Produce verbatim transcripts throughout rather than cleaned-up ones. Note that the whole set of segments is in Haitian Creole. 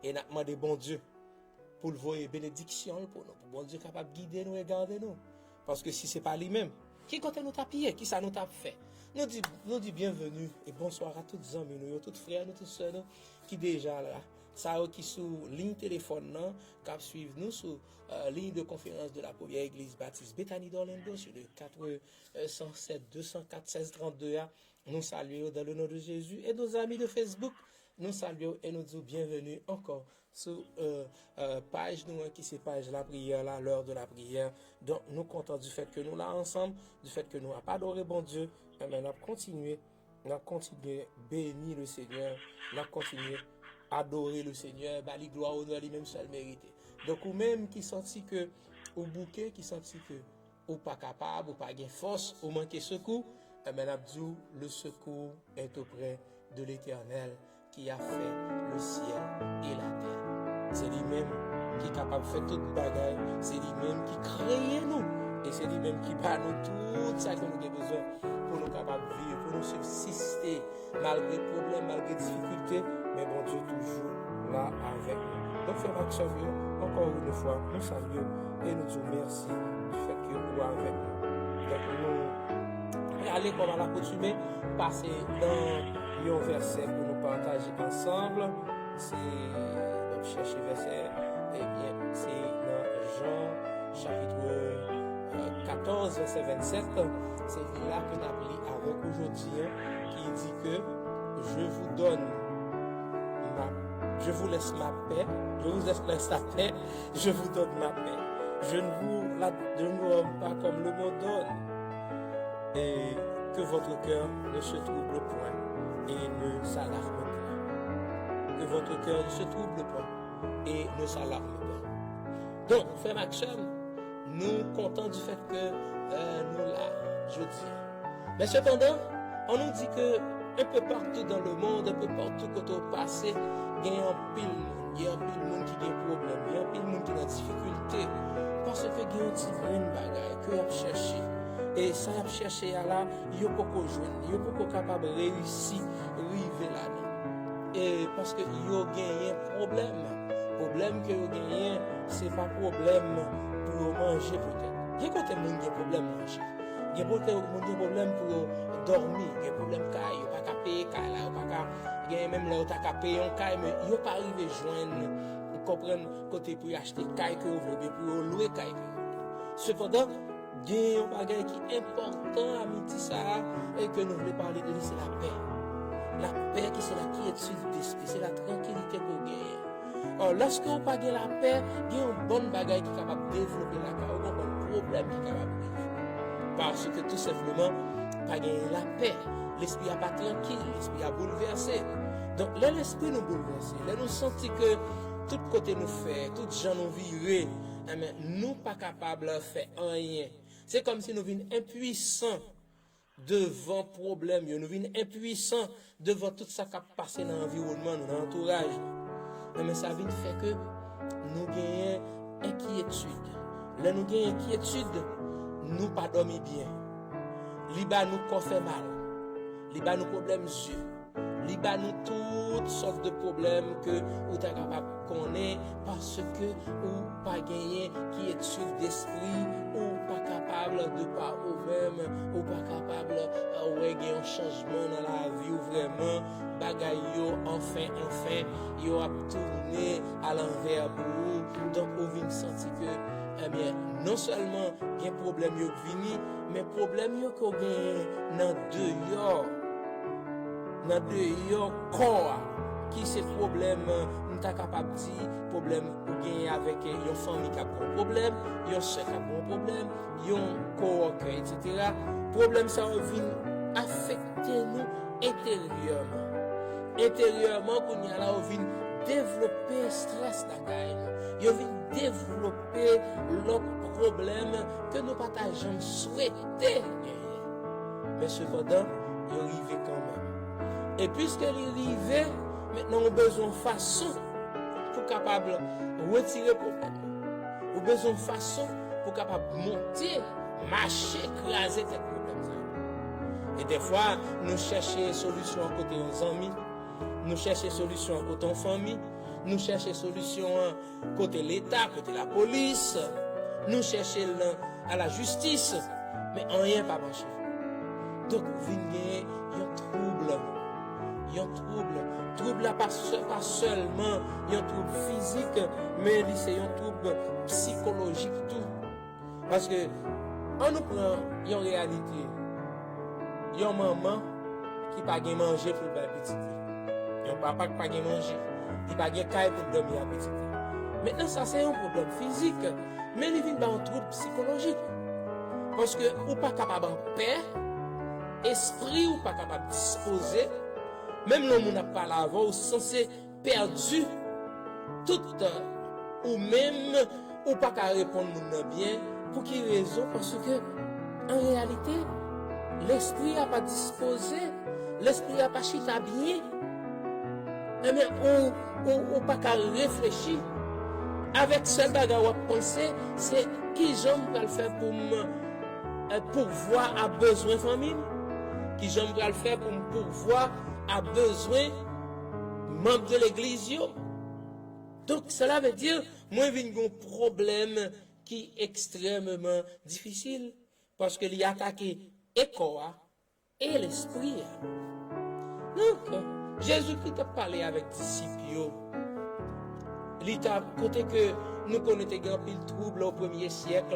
E n ap mande Bondye pou l voye benediksyon l pou nou, pou Bondye kapab gide nou e gade nou. Paske si se pa li menm, ki kote nou t ap ye? Kisa nou t ap fè? Nou di, nou di byenveni e bonswa a tout zanmi nou yo, tout frè nou, tout sè nou ki deja la. Sa yo ki sou liy telefòn nan, k ap swiv nou sou euh, ligne de conférence de la Première Église Baptiste Bethany d'Orlando sur le quatre cent sept deux cent quatre seize trente-deux a. Nou salye yo dans le nom de Jésus et nos amis de Facebook. Nou salye yo e nou di w byenveni ankò sou euh, euh, paj nou an ki se paj lapriyè la, l'heure de la prière. Donk nou kontan du fait que nou la ansanm, du fait que nou ap adore Bondye, enben n ap kontinye, n ap kontinye beni le Senyè, n ap kontinye adore le Senyè, ba li glwa, onè li menm sèl merite. Donk ou menm ki santi ke ou bouke, ki santi ke ou pa kapab, ou pa gen fòs, ou manke sekou, enben n ap di w, le secours est auprès de l'Éternel qui a fait le ciel et la terre. Se li menm ki kapab fè tout bagay, se li menm ki kreye nou, e se li menm ki ba nou tout sa ke nou gen bezwen pou nou kapab viv, pou nou sibsiste, malgre pwoblèm, malgre difikilte, men Bondye toujou la avèk nou. Donk, frè m ak sè m yo, ankò yon fwa, nou salye w e nou di w mèsi du fait que ou avèk nou. Donk, nou prale kòm alakoutime, pase nan yon vèsè pou nou pataje ansanm. Se, n ap chèche vèsè, ebyen, se nan Jan chapit euh, katòz, vèsè vennsèt, se li la ke n ap li avèk ou jodi a, ki di ke je vous donne ma, je vous laisse ma paix, je vous laisse la paix, je vous donne ma paix. Je ne vous la, je ne vous donne pas comme le monde donne. Et que votre cœur ne se trouble point et ne s'alarme point. Que votre cœur ne se trouble point et ne s'alarme point. Donk, frè m ak sè m, nou kontan du fait que euh, nou la jodi a. Men sepandan, an nou di ke un peu partout dans le monde, un peu partout kote w pase, gen anpil moun, gen anpil moun ki gen pwoblèm, gen anpil moun ki nan difikilte, paske gen yon ti grenn bagay ke y ap chèche. E sa y ap chèche a la, yo poko jwenn, yo poko kapab reyisi rive ladan. E paske yo genyen pwoblèm. Pwoblèm ke yo genyen, se pa pwoblèm pou yo manje petèt. Gen kote moun gen pwoblèm manje. Gen kote moun gen pwoblèm pou yo dòmi. Gen pwoblèm kay, yo pa ka peye kay la, yo pa ka, gen menm lè yo ta ka peye yon kay, men yo pa rive jwenn, ou konprann, kote pou yo achte kay ke yo vle, oubyen pou yo lwe kay ke yo vle. Sepandan, gen yon bagay ki enpòtan a midi sa a, e ke nou vle pale de li, se lapè. Lapè ki se la kyetid despri, se la trankilite ke w genyen. Ò, lòske w pa gen lapè, gen yon bann bagay ki kapab devlope lakay ou, gen yon bann pwoblèm ki kapab rive. Paske tou senpleman, pa gen lapè. Lespri a pa trankil, lespri a boulvèse. Donk, lè lespri nou boulvèse, lè nou santi ke tout kote nou fè, tout jan nou vire, enben, nou pa kapab fè anyen. Se kòmsi nou vin enpwisan devan pwoblèm yo, nou vin enpwisan devan tout sa k ap pase nan anviwònman nou, nan antouraj nou. Enben, sa vin fè ke nou genyen enkyetid. Lè nou gen enkyetid, nou pa dòmi byen. Li ba nou kò fè mal. Li ba nou pwoblèm zye. Li ba nou tout sòt de pwoblèm ke ou ta kapab konnen paske ou pa genyen kyetid despri, ou pa kapab de pa ou menm, ou pa kapab, euh, wè gen yon chanjman nan lavi w vrèman, bagay yo, anfen, anfen, yo ap tounen alanvè pou ou. Donk, ou vin santi ke, ebyen, non sèlman gen pwoblèm yo k vini, men pwoblèm yo ke w genyen nan deyò, nan deyò kò a, ki se pwoblèm, m ta kapab di, pwoblèm ou genyen avèk yon fanmi k ap gen yon pwoblèm, yon sè k ap gen yon pwoblèm, yon coworker, etsetera. Pwoblèm sa yo vin afekte nou enteryèman. Enteryèman, kounye a la, yo vin devlope estrès lakay nou. Yo vin devlope lòt pwoblèm ke nou pa ta janm swete genyen. Men sepandan, yo rive kanmenm. E piske li rive, mentnan ou bezwen yon fason pou kapab retire pwoblèm nan. Ou bezwen yon fason pou kapab monte, mache, kraze tèt pwoblèm sa yo. E dèfwa, nou chèche solisyon an kote yon zanmi, nou chèche solisyon an kote yon fanmi, Nou chèche solisyon an kote Leta, kote lapolis, nou chèche l nan, a lajistis, men anyen pa mache. Donk, vin genyen yon twoub, yon twoub. Twoub la pa sè-, pa sèlman yon twoub fizik, men li se yon twoub sikolojik tou. Paske, ann nou pran yon reyalite. Yon manman ki pa gen manje pou l bay pitit li. Yon papa ki pa gen manje. Li pa gen kay pou l dòmi ak pitit li. Mentnan, sa se yon pwoblèm fizik, men li vin ba yon twoub sikolojik. Paske ou pa kapab anpè, espri ou pa kapab dispoze, menm lè yon moun ap pale avè w, ou sanse pèdi tout ou menm, ou pa ka reponn moun nan byen. Pou ki rezon? Paske, an reyalite, lespri a pa dispoze, lespri a pa chita byen. Ebyen, ou, ou, ou pa ka reflechi. Avèk sèl bagay w ap panse, se kijan m pral fè pou m, eh, pouvwa a bezwen fanmi m? Kijan m pral fè pou m pouvwa a bezwen manm de legliz yo? Donk, sela vle di, mwen vin gen yon pwoblèm ki ekstrèmeman difisil, paske li atake e kò a, e lespri a. Donk, Jezikri t ap pale avèk disip yo. Li t ap, kote ke nou konnen te gen anpil twoub o premye syèk,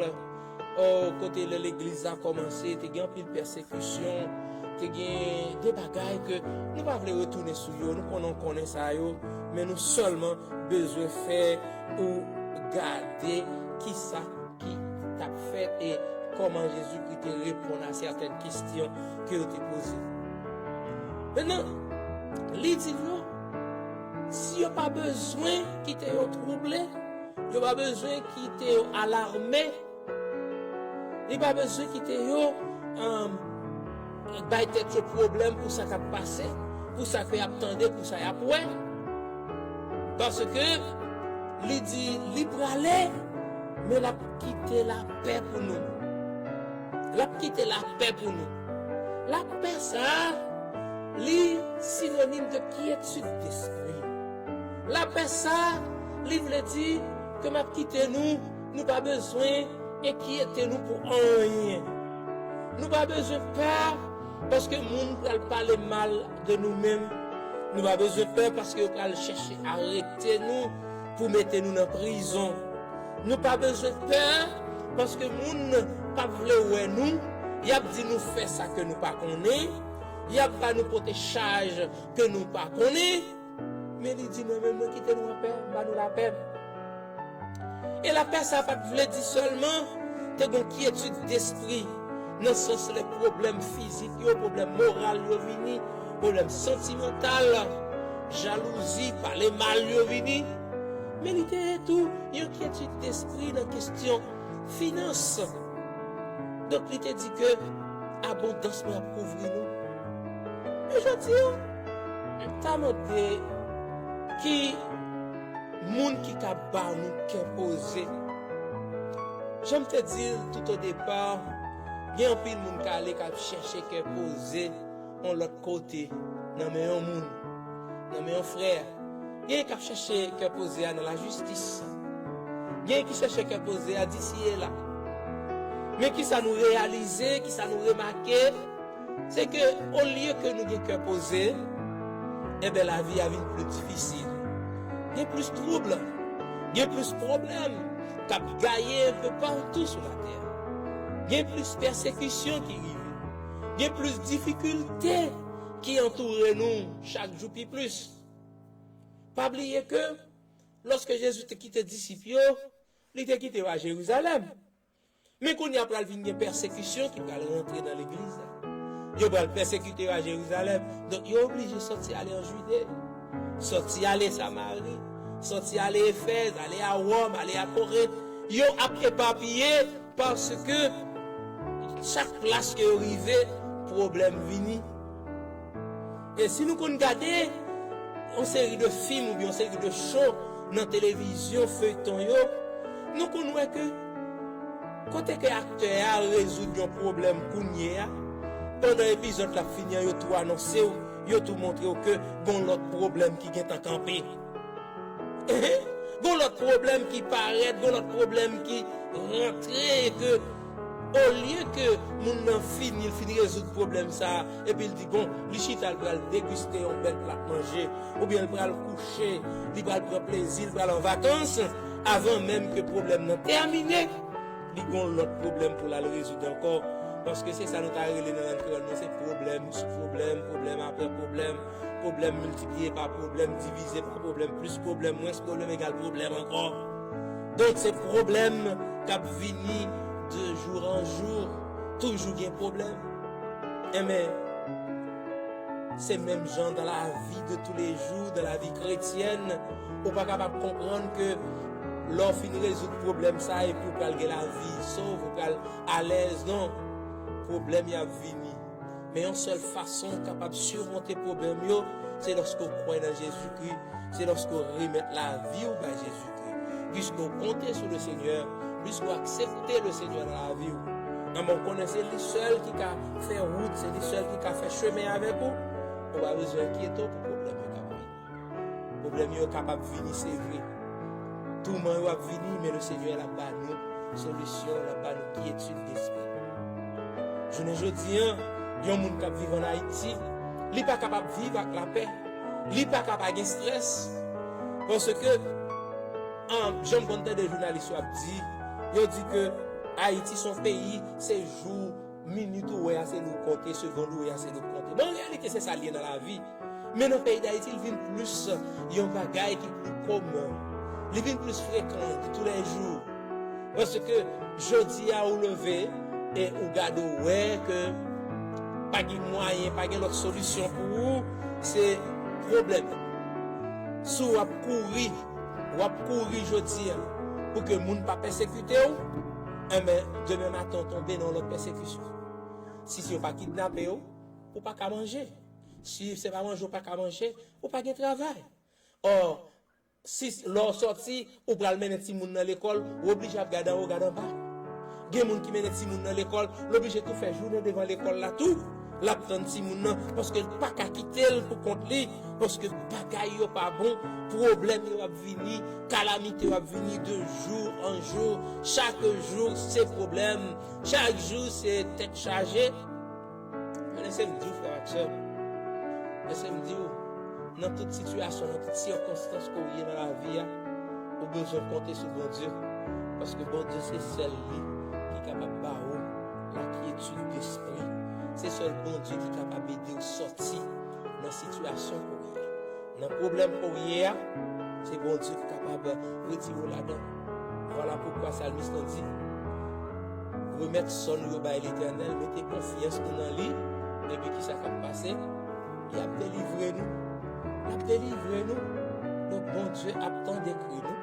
o kote lè legliz la kòmanse, te gen anpil pèsekisyon, te gen de bagay ke nou pa vle retounen sou yo, nou konnen, konnen sa yo, men nou sèlman bezwen fè ou gade kisa ki t ap fèt e kòman Jezikri te reponn a sètèn kesyon ke yo te poze. Mentnan, li di yo, si yo pa bezwen kite yo twouble, yo pa bezwen kite yo alame, li pa bezwen kite yo, um, bay tèt yo pwoblèm pou sa k ap pase, pou sa ke y ap tande, pou sa y ap wè. Paske li di li prale, men l ap kite lapè pou nou. L ap kite lapè pou nou. Lapè sa a, li sinonim de kyetid despri. Lapè sa a, li vle di ke m ap kite nou, nou pa bezwen enkyete nou pou anyen. Nou pa bezwen pè paske moun pral pale mal de nou menm. Nou pa bezwen pè paske yo pral chèche arete nou pou mete nou nan prizon. Nou pa bezwen pè paske moun p ap vle wè nou, y ap di nou fè sa ke nou pa konnen, y ap ba nou pote chaj ke nou pa konnen. Men li di, mwen menm, mwen kite nou anpè, m ba nou lapè. E lapè sa pa t vle di sèlman te gen kyetid despri, nan sans lè pwoblèm fizik yo, pwoblèm moral yo vini, pwoblèm santimantal, jalouzi, pale mal yo vini. Men li te ye tou yon kyetid despri nan kesyon finans. Donk, li te di ke abondans mwen ap kouvri nou. Men jodi a, m ta mande ki moun ki ka ba nou kè poze. Jan m te di l tout o depa, gen anpil moun k ale k al chèche kè poze yon lòt kote, nan men yon moun, nan men yon frè. Gen k ap chèche kè poze a nan lajistis. Gen ki chèche kè poze a di si e la. Men kisa nou reyalize, kisa nou remake, se ke olye ke nou gen kè poze, enben, lavi a vin pli difisil. Gen plis twoub, gen plis pwoblèm k ap gaye enpe patou sou latè. Gen plis pèsekisyon ki rive. Gen plis difikilte ki antoure nou chak jou pi plis. Pa bliye ke lòske Jezi te kite disip yo, li te kite yo a Jerizalèm. Men kounye a pral vin gen pèsekisyon ki pral rantre nan legliz la. Yo pral pèsekite yo a Jerizalèm. Donk, yo oblije sòti ale an Jide, sòti ale Samari, sòti ale Efèz, ale a Wòm, ale a Korent. Yo ap epapiye paske chak plas ke yo rive, pwoblèm vini. E si nou konn gade yon seri de fim oubyen yon seri de cho nan televizyon, feyton yo, nou konn wè ke kote ke aktè a rezoud yon pwoblèm kounye a, pandan epizòd la ap fini an, yo tou anonse w, yo tou montre w ke gon lòt pwoblèm ki gentan kanpe. Gon lòt pwoblèm ki parèt, gon lòt pwoblèm ki rantre, e ke olye ke moun nan fini, l fin rezoud pwoblèm sa a, epi l di, bon, li chita, l pral degiste yon bèl plat manje, oubyen l pral kouche, li pral pran plezi, l pral an vakans, avan menm ke pwoblèm nan tèmine, li gon lòt pwoblèm pou l al rezoud ankò. Paske se sa nou ta rele nan lang kreyòl nou, se pwoblèm sou pwoblèm, pwoblèm apre pwoblèm, pwoblèm miltipliye pa pwoblèm, divize pa pwoblèm, plis pwoblèm, mwens pwoblèm egal pwoblèm ankò. Donk, se pwoblèm k ap vini de jour en jour. Toujou gen pwoblèm. Enben, se menm jan dans la vie de tous les jours, dans la vie chrétienne, ou pa kapab konprann ke lè w fin rezoud pwoblèm sa, epi w pral gen lavi sov, ou pral alèz. Non, pwoblèm y ap vini. Men yon sèl fason w kapab simonte pwoblèm yo, se lòske w kwè nan Jezikri, se lòske w remèt lavi w bay Jezikri. Puisque w konte sou le Seigneur, puisque w aksepte le Seigneur nan lavi w, enben, w konnen se li sèl ki ka fè wout, se li sèl ki ka fè chemen avèk ou, ou pa bezwen enkyete w pou pwoblèm yo k ap vini. Pwoblèm yo kapab vini, se vre. Touman yo ap vini, men le Seigneur l ap ba nou solisyon, l ap ba nou kyetid despri. Jounen jodi a, yon moun k ap viv ann Ayiti, li pa kapab viv ak lapè. Li pa ka pa gen strès. Paske, an, jan m konn tande jounalis yo ap di, yo di ke Ayiti se yon peyi, se jou, minit ou wè a, se li w konte, segond ou wè a, se li w konte. Men an reyalite, se sa l ye nan lavi. Men nan peyi Dayiti, li vin plis yon bagay ki pli komen. Li vin plis frekan, de tous les jours. Paske jodi a ou leve e ou gade ou wè ke pa gen mwayen, pa gen lòt solisyon pou ou, se pwoblèm. Si w ap kouri, w ap kouri jodi a pou ke moun pa pèsekite w, enben, demen maten w tonbe nan yon lòt pèsekisyon. Si, si yo pa kidnape w, ou pa ka manje. Si se pa manje ou pa ka manje, ou pa gen travay. Ò, si lè w sòti, ou pral mennen timoun nan lekòl, ou oblije ap gade anwo, gade anba. Gen moun ki mennen timoun nan lekòl, l oblije tou fè jounen devan lekòl la tou. L ap tann timoun nan, paske l pa ka kite l pou kont li, paske bagay yo pa bon, pwoblèm yo ap vini, kalamite yo ap vini de jou an jou, chak jou se pwoblèm, chak jou se tèt chaje. Men lese m di w, frè ak sè m, lese m di w, nan tout sitiyasyon, nan tout sikonstans ke w ye nan lavi a, ou bezwen konte sou Bondye. Paske Bondye se sèl li ki kapab ba ou lakyetid despri. Se sèl Bondye ki kapab ede w sòti nan sitiyasyon ke w ye a. Nan pwoblèm ke w ye a, se Bondye ki kapab retire w ladan. Vwala poukwa salmis lan di, remèt sò nou yo bay Letènèl, mete konfyans nou nan li, epi kisa k ap pase? Li ap delivre nou. L ap delivre nou. Donk, Bondye ap tande kri nou.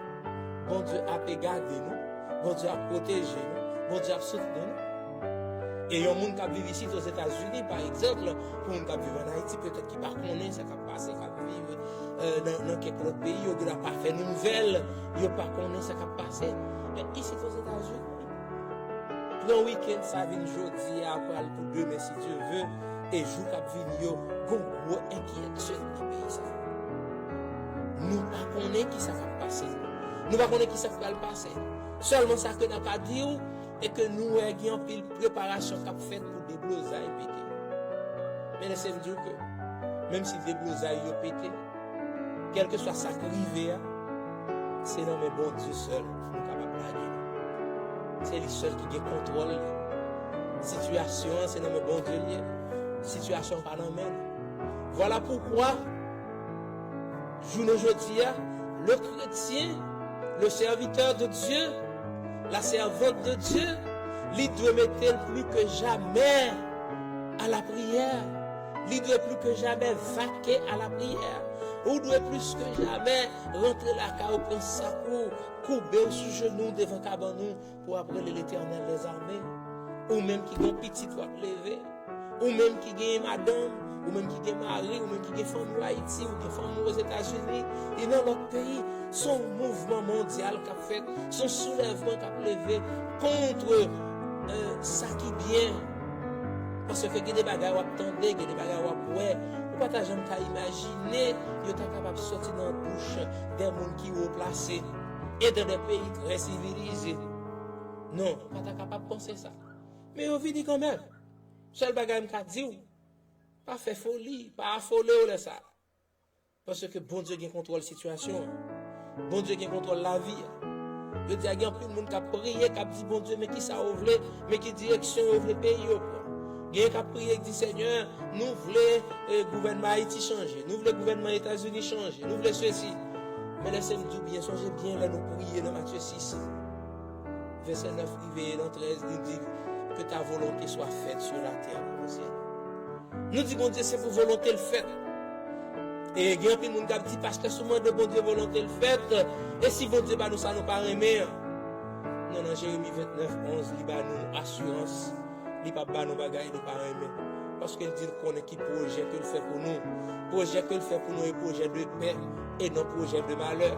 Bondye ap gade nou. Bondye ap pwoteje nou. Bondye ap soutni nou. E yon moun k ap viv isit Ozetazini, pa egzanp, pou moun k ap viv ann Ayiti, petèt ki pa konnen sa k ap pase, k ap viv, euh, nan, nan kèk lòt peyi, yo gendwa pa fè nouvèl, yo pa konnen sa k ap pase. Men isit Ozetazini, pran wikenn sa vin jodi a, pral pou demen, si Dye ve, e jou k ap vini yo, gon gwo enkyetid nan peyi sa. Nou pa konnen kisa k ap pase. Nou pa konnen kisa k pral pase. Sèlman sa ke n a ka di w, e ke nou wè gen anpil preparasyon k ap fèt pou deblozay pete. Men lese m di w ke, menm si deblozay yo pete, kèlkeswa sa k rive a, se nan men Bondye sèl nou kapab lage nou. Se li sèl ki gen kontwòl sitiyasyon an, se nan men Bondye l ye. Sitiyasyon an pa nan men nou. Vwala poukwa, jounen jodi a, le chrétien, le serviteur de Dieu, la servante de Dieu, li dwe mete l plis ke jamè a la priyè. Li dwe plis ke jamè vake a la priyè. Ou dwe plis ke jamè rantre lakay ou, pran sak ou, koube w sou jenou devan kabann ou pou w ap rele Letènèl dèzame. Ou menm ki gen pitit w ap leve, ou menm ki gen madanm, ou menm ki gen mari, ou menm ki gen fanmi w Ayiti, ou gen fanmi w Ozetazini, e nan lòt peyi, se yon mouvman mondyal k ap fèt, se yon soulèvman k ap leve kont, euh, sa ki byen. Paske gen de bagay w ap tande, gen de bagay w ap wè, Ou pa ta janm ka imajine yo ta kapab sòti nan bouch de moun ki wo plase e dan de peyi trè sivilize. Non, ou pa ta kapab panse sa. Men yo vini kanmenm. Sèl bagay m ka di w, pa fè foli, pa afole w lè sa. Paske Bondye gen kontwòl sitiyasyon an. Bondye gen kontwòl lavi a. Jodi a, gen anpil moun k ap priye, k ap di, "Bondye, men kisa w vle, men ki direksyon w vle peyi yo pran." Gen k ap priye, k di, "Senyè, nou vle, eh, gouvènman Ayiti chanje, nou vle gouvènman Etazini chanje, nou vle sesi." Men lèse m di w byen, sonje byen lè nou priye nan Matye sis, vèsè nèf rive nan trèz, li di, "Que ta volonté soit faite sur la terre comme au ciel." Nou di Bondye se pou volonte l fèt. E gen anpil moun k ap di, "Pastè, si w mande Bondye volonte l fèt, e si Bondye ba nou sa nou pa renmen an?" Non, nan Jeremi vennèf onz, li ba nou asirans, li p ap ba nou bagay nou pa renmen. Paske l di l konnen ki pwojè ke l fè pou nou. Pwojè ke l fè pou nou e pwojè de pè e non pwojè de malè.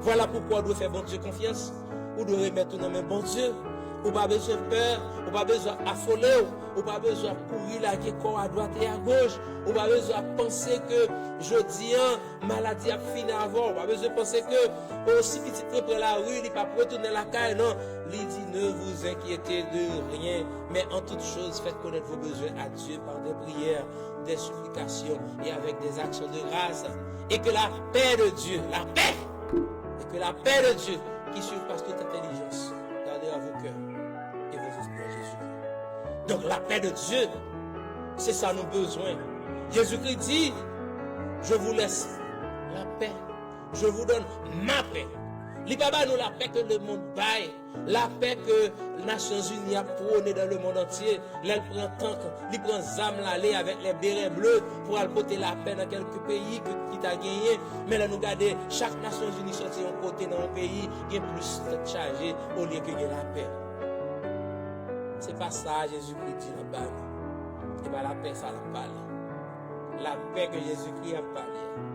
Vwala poukwa w dwe fè Bondye konfyans. Ou dwe remèt ou nan men Bondye. Ou pa bezwen pè, ou pa bezwen afole w, ou pa bezwen ap kouri lage kò w adwat e agoch, ou pa bezwen ap panse ke jodi an, maladi ap fini avè w, ou pa bezwen panse ke, o, si pitit mwen pran lari, li p ap retounen lakay, non. Li di, "Ne vous inquiétez de rien, mais en toute chose, faites connaître vos besoins à Dieu par des prières, des supplications et avec des actions de grâce, et que la paix de Dieu, la paix, et que la paix de Dieu qui surpasse toute intelligence gardera vos cœurs et vos esprits en Jésus-Christ." Donk, lapè de Dye, se sa nou bezwen. Jezikri di, "Je vous laisse la paix, je vous donne ma paix." Li pa ba nou lapè ke lemonn bay, lapè ke Nasyonzini ap pwone dan lemonn antye. Lè l pran tank, li pran zam l ale avèk les bérets bleus pou al pote lapè nan kèlke peyi ke, ki ta genyen. Men lè nou gade, chak Nasyonzini sòti yon kote nan yon peyi, gen plis tèt chaje olye ke gen lapè. Se pa sa Jezikri di l ap ba nou. Se pa lapè sa l ap pale. Lapè ke Jezikri ap pale a,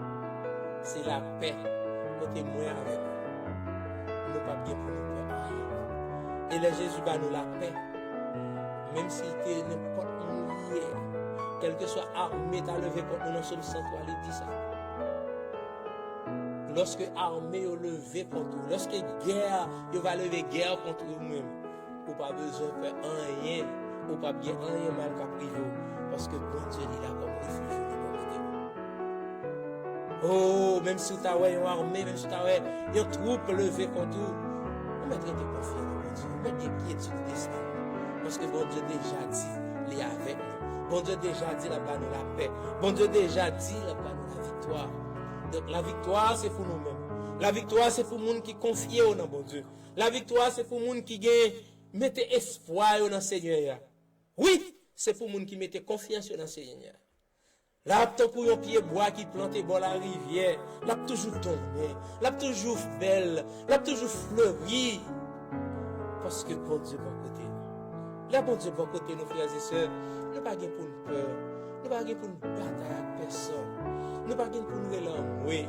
se lapè kote mwen avèk ou, nou p ap gen pou nou pè anyen. E lè Jezi ba nou lapè, menm si l te nenpòt moun li ye, kèlkeswa ame ta leve kont nou nan Sòm san twa, li di sa. Lòske ame yo leve kont ou, lòske gè yo va leve gè kont ou menm, ou pa bezwen pè anyen, ou p ap gen anyen mal k ap rive w, paske Bondye li la kòm refij ou, li bò kote w. O, menm si w ta wè yon ame, menm si w ta wè yon twoup leve kont ou, ou mèt rete konfye nan Bondye, ou mèt gen enkyetid desann, paske Bondye deja di li avèk nou. Bondye deja di l ap ba nou lapè. Bondye deja di l ap ba nou laviktwa. Donk, laviktwa se pou nou menm. Laviktwa se pou moun ki konfye yo nan Bondye. Laviktwa se pou moun ki gen mete espwa yo nan Senyè a. Wi, se pou moun ki mete konfyans yo nan Senyè a. L ap tankou yon pye bwa ki plante bò larivyè. L ap toujou donnen. L ap toujou bèl. L ap toujou fleri. Paske Bondye bò kote nou. Lè Bondye bò kote nou, frè e sè, nou pa gen pou n pè. Nou pa gen pou n batay ak pèsòn. Nou pa gen pou n rele anmwe.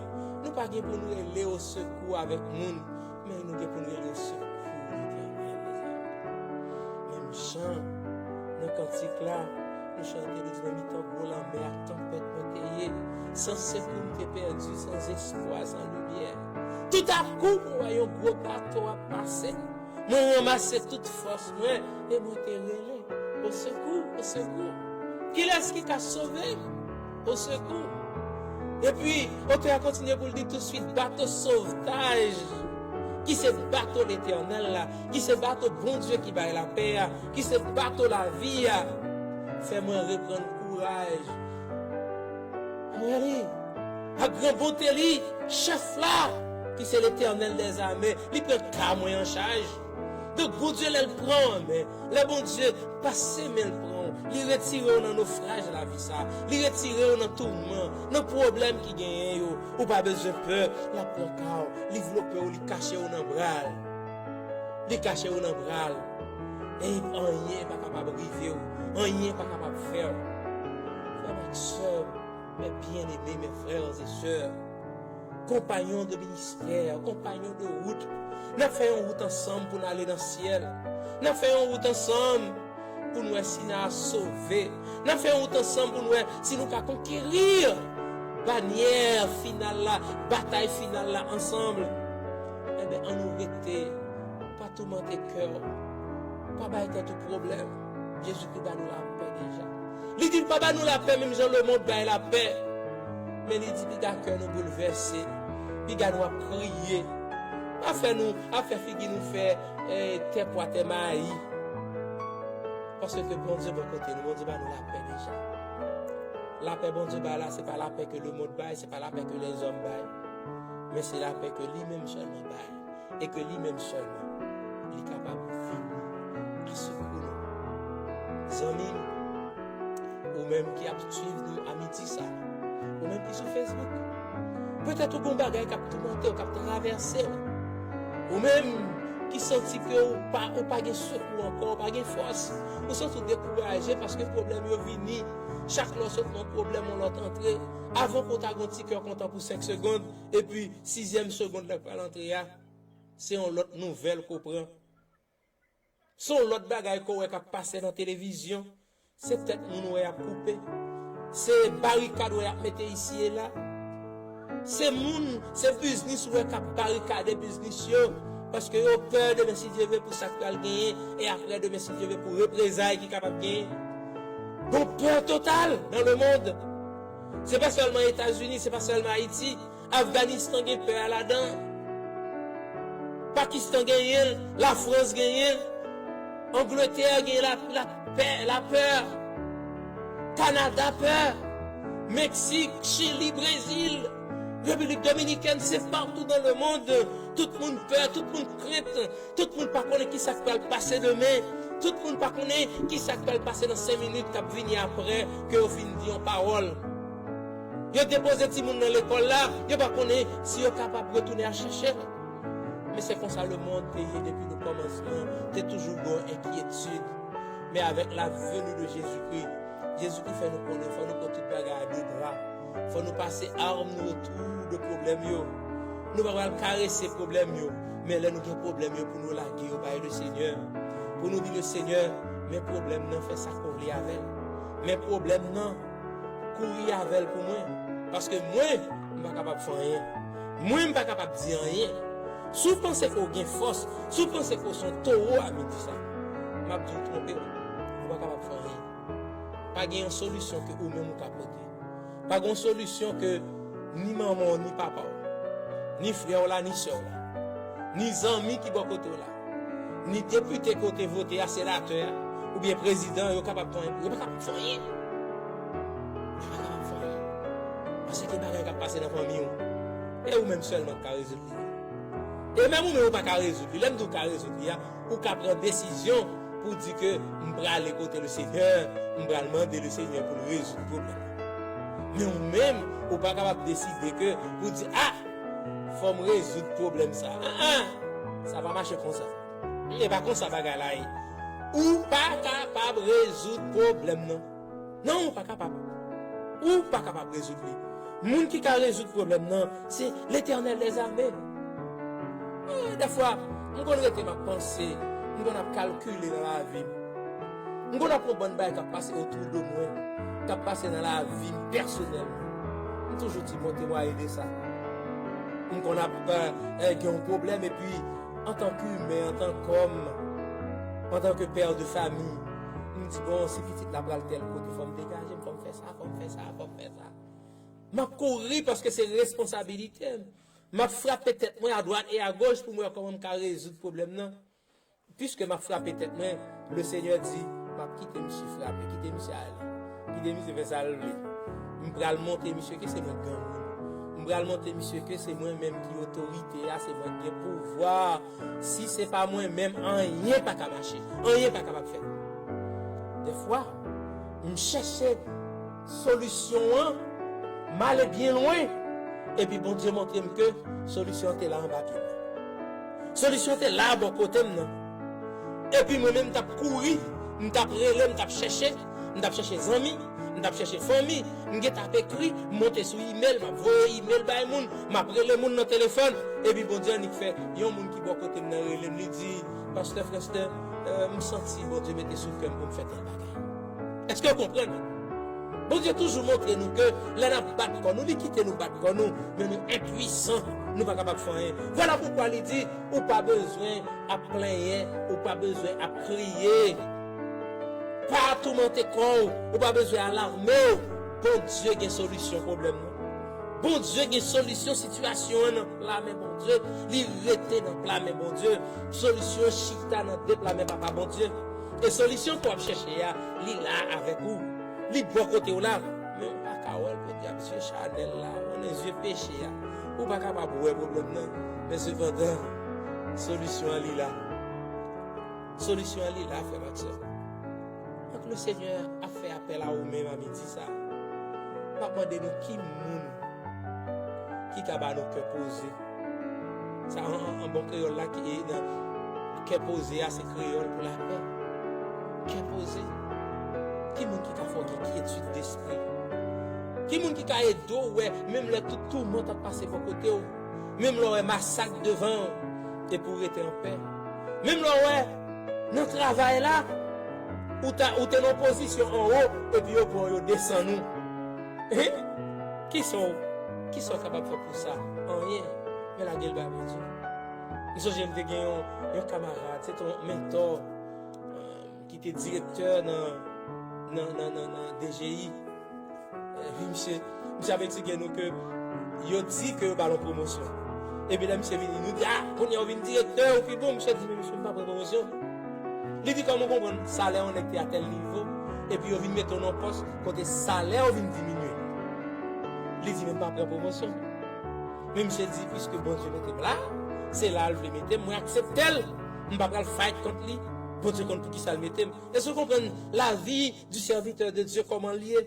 Nou pa gen pou n rele osekou avèk moun. Men nou gen pou n rele osekou Letènèl, mezanmi. Menm jan, nan kantik la, nou chante, nou di, "Nan mitan gwo lanmè ak tanpèt mwen te ye, san sekou m te pèdi, san espwa, san limyè. Toutakou, mwen wè yon gwo bato ap pase. Mwen ranmase tout fòs mwen e mwen te rele, 'Osekou, osekou! Kilès ki ka sove m? Osekou!'" Epi, otè a kontinye pou l di tousuit, "Bato sovtaj, ki se bato Letènèl la, ki se bato Bondye ki bay lapè a, ki se bato lavi a, fè mwen reprann kouraj." Anwè li, ak gran bonte li, chèf la, ki se Letènèl dèzame, li pran ka mwen an chaj. Donk, Bondye, lè l pran w an men, lè Bondye pase men l pran w, li retire w nan nofraj lavi sa, li retire w nan touman, nan pwoblèm ki genyen yo, ou pa bezwen pè, l ap pran ka w, li vlope w, li kache w nan bra l. Li kache w nan bra l. E anyen pa kapab rive w, anyen pa kapab fè w. Frè m ak sè m, mes bien-aimés, mes frères et sœurs, compagnons de ministère, compagnons de route, n ap fè yon wout ansanm pou n ale nan syèl. N ap fè yon wout ansanm. pou n wè si n a sove. N a fè wout ansanm pou n wè si nou ka konkeri banyè final la, batay final la ansanm. Enben, ann nou rete, pa toumante kè w, pa bay tèt ou pwoblèm. Jezikri ba nou lapè deja. Li di l pa ba nou lapè menm jan lemonn bay lapè. Men li di piga kè nou boulvèse, piga nou ap kriye. Pa fè nou, ap fè figi nou fè, eh, tè pwa tè mayi. Paske Bondye bò kote nou, Bondye ba nou lapè deja. Lapè Bondye bay la, se pa lapè ke lemonn bay, se pa lapè ke lèzòm bay. Men se lapè ke li menm sèlman bay. E ke li menm sèlman, li kapab vini a sekou nou. Zanmi m, ou menm ki ap swiv nou a midi sa, ou menm ki sou Facebook, petèt ou gon bagay k ap toumante w, k ap travèse w. Ou menm ki santi ke ou pa, ou pa gen sekou ankò, ou pa gen fòs, ou santi w dekouraje paske pwoblèm yo vini. Chak lè w sot nan pwoblèm, yon lòt antre. Avan ke w ta gon ti kè kontan pou senk segonn, epi sizyèm segonn la k pral antre a, se yon lòt nouvèl ke w pran. Se yon lòt bagay ke w wè k ap pase nan televizyon. Se tèt moun w wè y ap koupe. Se barikad w wè y ap mete isi e la. Se moun, se biznis w wè k ap barikade biznis yo. Paske yo pè demen si Dye vle pou sa k pral genyen. E aprè demen si Dye vle pou reprezay ki kapab genyen. Gon pè total nan lemonn. Se pa sèlman Etazini, se pa sèlman Ayiti. Afganistan gen pè a ladan. Pakistan genyen l, Lafrans genyen l, Angletè genyen la, la pè, lapè. Kanada pè. Meksik, Chili, Brezil, Repiblik Dominikèn, se patou dans le monde. Tout moun pè, tout moun krent. Tout moun pa konnen ki sa k pral pase demen. Tout moun pa konnen ki sa k pral pase nan senk minit k ap vini aprè ke yo fin di yon pawòl. Yo depoze timoun nan lekòl la, yo pa konnen si yo kapab retounen al chèche l. Men se konsa lemonn te ye depi le kòmansman, te toujou gen enkyetid. Men avèk la venue de Jésus-Christ, Jezikri fè nou konnen fò nou pran tout bagay a de bra. Fò nou pase arm nou otou de pwoblèm yo. Nou pa pral karese pwoblèm yo, men lè nou gen pwoblèm yo pou nou lage yo bay le Senyè. Pou nou di le Senyè, men pwoblèm nan, fè sa ke w vle avè l. Men pwoblèm nan, kouri avè l pou mwen. Paske mwen, m pa kapab fè anyen. Mwen, m pa kapab di anyen. Si w panse ke w gen fòs, si w panse ke w se yon towo a midi sa, m ap di w twonpe w. Ou pa kapab fè anyen. Pa gen yon solisyon ke ou menm ou ka pote. Pa gen yon solisyon ke ni manman w, ni papa w, ni frè w la, ni sè w la, ni zanmi ki bò kote w la, ni depite ke w te vote a, senatè a, oubyen prezidan, yo kapab fè anyen pou ou. Yo pa kapab fè anyen. Yo pa kapab fè anyen. Paske gen bagay k ap pase nan fanmi w. E ou menm sèlman k ka rezoud li. E menm ou menm ou pa ka rezoud li. Lè m di w ka rezoud li a, ou ka pran desizyon pou w di ke m prale kote le Senyè, m pral mande le Senyè pou l rezoud pwoblèm nan. Men ou menm, ou pa kapab deside ke pou w di, a, fò m rezoud pwoblèm sa. An, an, sa pa mache konsa. E pa konsa bagay la ye. Ou pa kapab rezoud pwoblèm nan. Non, ou pa kapab. Ou pa kapab rezoud li. Moun ki ka rezoud pwoblèm nan, se Letènèl dèzame. Ah, dèfwa, m konn rete m ap panse, m konn ap kalkile nan lavi m. M konn ap wè bann bagay k ap pase otou de mwen, k ap pase nan lavi m pèsonèlman. M toujou di, Bondye, mwen ede sa. M konn ap, eh, eh, gen yon pwoblèm, epi antanke imen, antanke òm, antanke pè de fami, m di, bon, si pitit la pral tèl kote, fò m degaje m, fò m fè sa, fò m fè sa, fò m fè sa. M ap kouri paske se responsabilite m. M ap frape tèt mwen adwat e agoch pou m wè kòman m ka rezoud pwoblèm nan. Piske m ap frape tèt mwen, le Senyè di, m ap kite misye frape, kite misye ale. Kite misye fè sa l vle. M pral montre misye ke se mwen k granmoun. M pral montre misye ke se mwen menm ki otorite a, se mwen k gen pouvwa. Si se pa mwen menm, anyen pa ka mache. Anyen pa kapab fèt. Dèfwa, m chèche solisyon an, m ale byen lwen, epi Bondye montre m ke solisyon an te la anba pye m. Solisyon te la bò kote m nan. Epi mwen menm, m t ap kouri, m t ap rele, m t ap chèche, m t ap chèche zanmi, m t ap chèche fanmi, m gentan ap ekri, m monte sou imèl, m ap voye imèl bay moun, m ap rele moun nan telefòn. Epi Bondye annik fè yon moun ki bò kote m nan rele m, li di, Pastè Frèstè, euh, m santi Bondye mete sou kè m pou m fè tèl bagay. Èske w konprann? Bondye toujou montre nou ke lè n ap bat kò nou, li kite nou bat kò nou, men nou enpwisan, nou pa kapab fè anyen. Vwala poukwa li di, ou pa bezwen ap plenyen, ou pa bezwen ap kriye. Pa toumante kò w, ou pa bezwen alarme w. Bondye gen solisyon pwoblèm nou. Bondye gen solisyon sitiyasyon an nan pla men Bondye. Li rete nan pla men Bondye. Solisyon chita nan de pla men Papa Bondye. E solisyon ke w ap chèche a, li la avèk ou. Li bò kote w la. Men ou pa ka wè l podyab, zye chanèl la, konnen zye peche a. Ou pa kapab wè pwoblèm nan. Men sepandan, solisyon an li la. Solisyon an li la, frè m ak sè. Donk, le Senyè ap fè apèl a ou menm a midi sa. M ap mande nou ki moun ki ka ba nou kè poze. Sa, an, an, an bon kreyòl la, ki, e, nan, kè poze a, se kreyòl pou lapè. Kè poze. Ki moun ki ka fè w gen kyetid despri? Ki moun ki ka ede w wè, menm lè tout toumant ap pase bò kote w, menm lè w wè masak devan w, epi w rete anpè? Menm lè w wè nan travay la, ou ta, ou te nan pozisyon anwo, epi yo pran w, yo desann ou. Hein? Kisa w, kisa w kapab fè pou sa? Anyen. Men lage l bay Bondye. M sonje m te gen yon, yon kamarad, se te yon mentò, euh, ki te direktè nan, nan, nan, nan, nan D G I. Eh, misye, misye ap eksplike nou ke yo di ke yo ba l yon pwomosyon. Epi lè misye vini, nou di, "Ah, kounye a ou vin direktè, ou pi bon." Misye di, "Men misye, m pa pran pwomosyon." Li di, "Kòman w konprann salè yon nèg te a tèl nivo, epi yo vin mete w nan yon pòs kote salè w vin diminye?" Li di, "Men m pa pran pwomosyon." Men misye di, "Piske Bondye mete m la, se la l vle mete m, mwen aksepte l. M pa pral fight kont li. Bondye konn poukisa l mete m." Èske w konprann lavi du serviteur de Dieu, kòman l ye?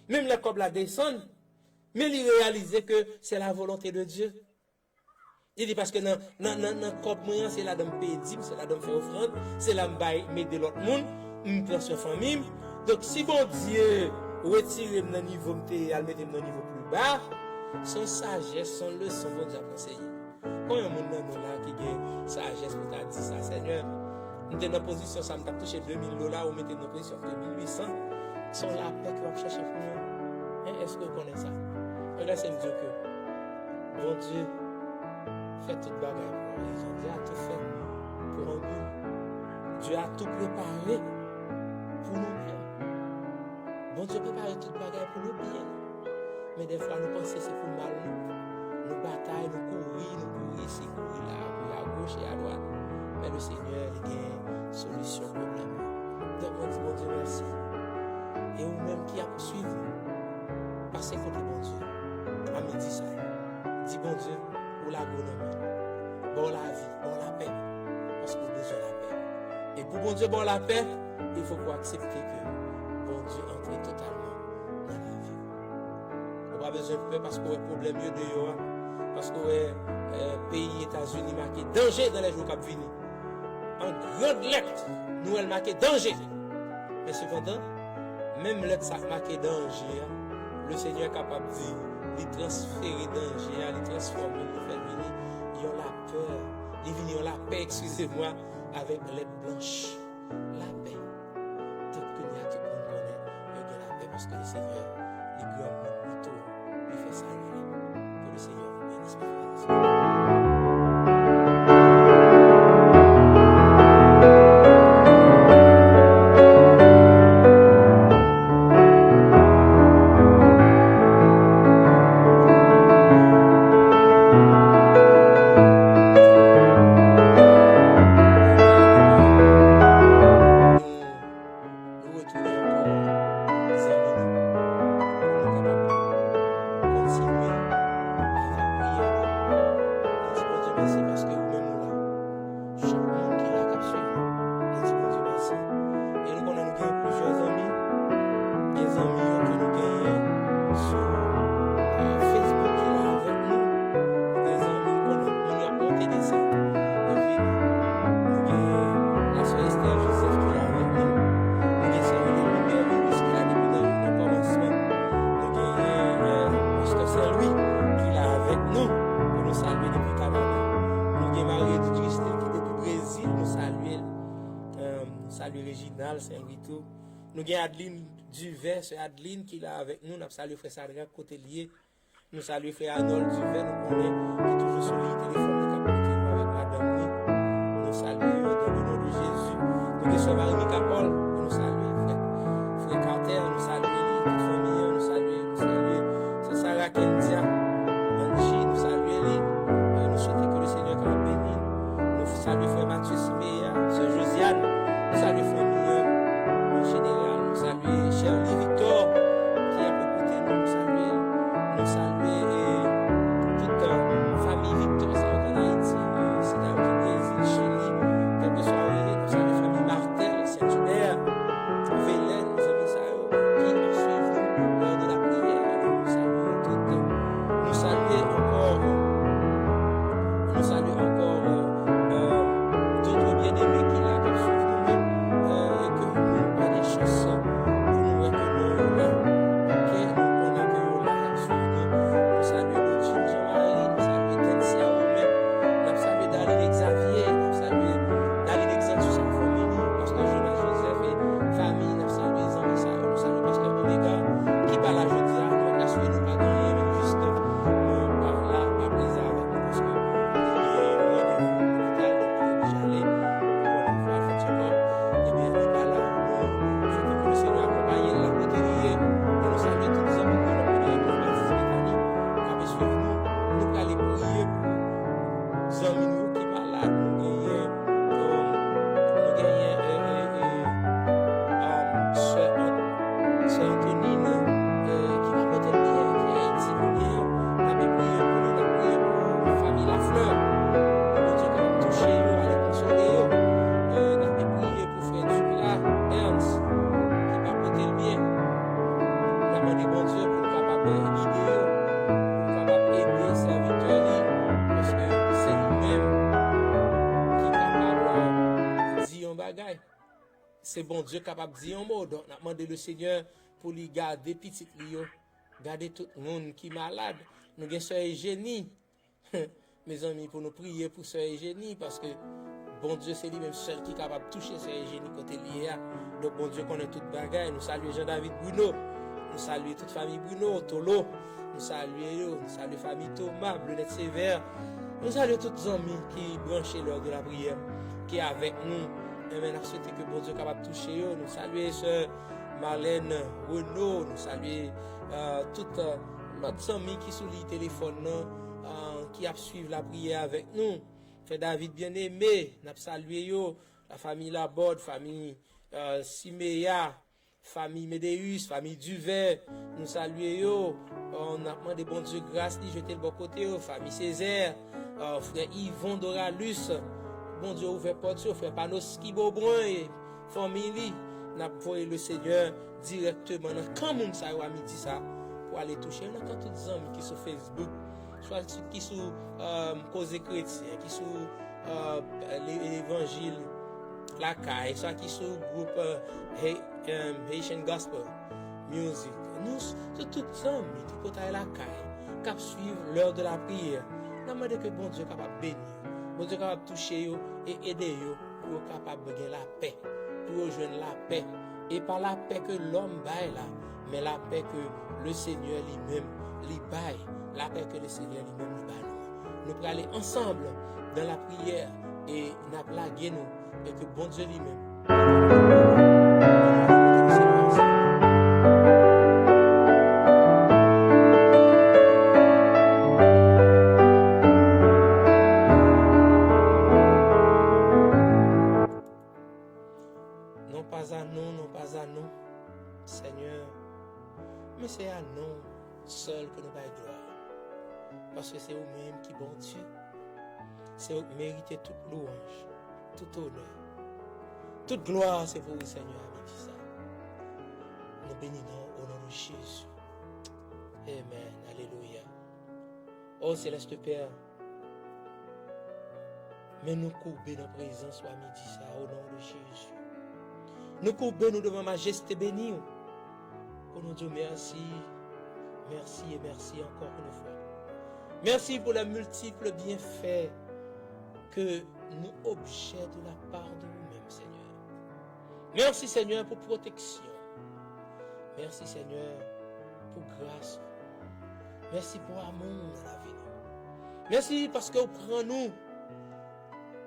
Menm lè kòb la desann, men li reyalize ke c'est la volonté de Dieu. Li di, "Paske nan, nan, nan, nan kòb mwen an, se ladan m peye dim, se ladan m fè ofrann, se la m bay, m ede lòt moun, m pran swen fanmi m. Donk, si Bondye retire m nan nivo m te ye a, l mete m nan nivo pli ba, se yon sajès, se yon leson Bondye ap anseye." Konbyen moun nan nou la ki gen sajès pou ta di sa, "Senyè, m te nan pozisyon sa, m t ap touche de mil dola, ou mete m nan pozisyon de mil uit san. Se yon lapè ke w ap chèche pou mwen." Hein, èske w konnen sa? Frè, sè m di w ke Bondye fè tout bagay pou yon rezon. Dieu a tout fait pour un but. Dieu a tout préparé pour nous bien. Bondye prepare tout bagay pou nou byen. Men dèfwa nou panse se pou mal nou. Nou batay, nou kouri, nou kouri isi, kouri la, kouri agoch e adwat. Men le Senyè, li gen solisyon pwoblèm yo. Donk, mwen di Bondye mèsi. E ou menm ki ap swiv nou, pase kote Bondye a midi sa. Di Bondye, ou lage w nan men l. Ba w lavi, ba w lapè. Paske w bezwen lapè. E pou Bondye ba w lapè, il faut ke w aksepte ke Bondye antre totalman nan lavi w. Ou pa bezwen pè paske w wè pwoblèm yo deyò a. Paske w wè, eh, peyi Etazini make danje dans les jours k ap vini. An gran lèt, nou wè l make danje. Men sepandan, menm lèt sa k make danje a, le Senyè kapab di, li transfere danje a, li transfòme l, li fè l vini yon lapè, li vini yon lapè, excusez-moi, avèk lèt blanch. Lapè. Donk, kounye a, tout moun konnen yo gen lapè paske le Senyè, li granmoun, li to, li fè sa l vle. Ke le Senyè vous bénisse, mes frères et sœurs. Nou retounen ankò, zanmi nou. Reginald Saint Louis tou. Nou gen Adeline Duvert, sè Adeline ki la avèk nou. N ap salye frè Sadrak kote l ye. Nou salye frè Arnold Duvert, nou konnen ki toujou sou liy telefòn nan k ap koute nou avèk madanm li. Nou salye yo dans le nom de Jésus. Nou gen sè Marie Mica Paul, nou salye frè, frè Carter, nou salye li, tout fanmi an, nou salye, nou salye sè Sarah Kendia Angie, nou salye li. E nou swete ke le Senyè kapab beni l. Nou salye frè Mathieu Simeya, sè Josiane, nou salye fanmi an an jeneral, nou salye Sherly Victor ki ap ekoute nou, nou salye l. Nou salye, eh, tout, eh, fanmi Victor sa yo k ann Ayiti, eh, sila yo ki Brezil, Chili, kèlkeswa yo ye, nou salye fanmi Martel, Saint-Hubert, Velen, zanmi sa yo ki ap swiv nou lè de lapriyè. Nou salye yo tout. Nou salye ankò, nou salye ankò, eh, eh, dòt byeneme ki la k ap swiv nou, men, eh, e ke nou pa gen chans pou nou wè ke non yo la. Oke, nou konnen ke yo la k ap swiv nou. Nou salye Lodjine Jean Marie, nou salye Tensia Romain, n ap salye Darline Xavier, n ap salye Darline Exantus ak fanmi li, pastè Jonas Joseph e fanmi, n ap salye zanmi sa yo, nou salye pastè Omega ki pa la jodi a, nou pa ka swe nou pa gen anyen, men jis, eh, pa la, pa preze avèk nou, paske li gen yon randevou lopital, donk li oblije ale. Bon, la fwa fè tchekòp, ebyen, li pa la. Nou swete ke le Senyè akonpaye l la kote li ye. E nou salye tout zanmi nou nan premye legliz Batis Betani k ap swiv nou. Nou prale priye pou zanmi nou yo ki malad. Nou genyen, um, nou genyen, eh, eh, eh, um, sè Ant-, sè Antonine, eh, ki pa pote l byen, ki Ayiti kounye a. N ape priye pou li, n ap priye pou fanmi Lafleur. Bondye kapab touche yo, ale konsole yo. Eh, n ape priye pou frè Dupla Ernst, ki pa pote l byen. N ap mande Bondye pou l kapab gide yo, pou l kapab ede sèvitè li, paske se li menm ki kapab di yon bagay. Se Bondye k kapab di yon mo. Donk, n ap mande le Senyè pou li gade pitit li yo, gade tout moun ki malad. Nou gen sè Ejeni. Mezanmi, pou nou priye pou sè Ejeni, paske Bondye se li menm sèl ki kapab touche sè Ejeni kote li ye a. Donk, Bondye konnen tout bagay. Nou salye Jean David Bruno. Nou salye tout fanmi Bruno, Tolo. Nou salye yo. Nou salye fanmi Thomas, Blenette Sévère. Nou salye tout zanmi ki branche lè de lapriyè, ki avèk nou. Enben, n ap swete ke Bondye kapab touche yo. Nou salye sè Marlène Renaud. Nou salye, eh, tout, eh, lòt zanmi ki sou liy telefòn nan, eh, ki ap swiv lapriyè avèk nou. Frè David Bien-Aimé, n ap salye yo. La fanmi Laborde, fanmi, eh, Simeya, fanmi Medeus, fanmi Duvert, nou salye yo. Eh, n ap mande Bondye gras li jete l bò kote yo. Fanmi Césaire, eh, frè Yvon Doralus, Bondye ouvè pòt yo. Frè Panoski Beaubrun e fanmi li, n ap voye le Senyè dirèkteman nan kan moun sa yo a midi sa pou ale touche yo, nan kan tout zanmi ki sou Facebook, swa ki sou, eh, Koze Kretyen, ki sou, eh, le-, Levanjil Lakay, swa ki sou gwoup, eh, Hay-, eh, Haitian Gospel Music. Nou s-, tout, tout zanmi ki Pòtay Lakay k ap swiv lè de lapriyè, n ap mande ke Bondye kapab beni yo, Bondye kapab touche yo e ede yo pou yo kapab gen lapè, pou yo jwenn lapè. E pa lapè ke lòm bay la, men lapè ke le Senyè li menm li bay, lapè ke le Senyè li menm li ba nou. Nou prale ansanm nan lapriyè e n ap lage nou, e ke Bondye li menm Non pas à nous, non pas à nous, Seigneur, men se a non sèl ke nou bay glwa. Paske se ou menm ki Bondye. Se ou ki merite tout lwanj, tout onè, tout glwa se pou ou, Senyè, a midi sa. Nou beni non ou, o non de Jezi. Amen. Alelouya. O Céleste Père, men nou koube nan prezans ou a midi sa, o non de Jezi. Nou koube nou devan majeste beni ou. O nou di w mèsi, mèsi e mèsi ankò yon fwa. Mèsi pou les multiples bienfaits ke nou objè de la part de ou menm, Senyè. Mèsi, Senyè, pou pwoteksyon. Mèsi, Senyè, pou gras ou. Mèsi pou amou w nan lavi nou. Mèsi paske ou pran nou.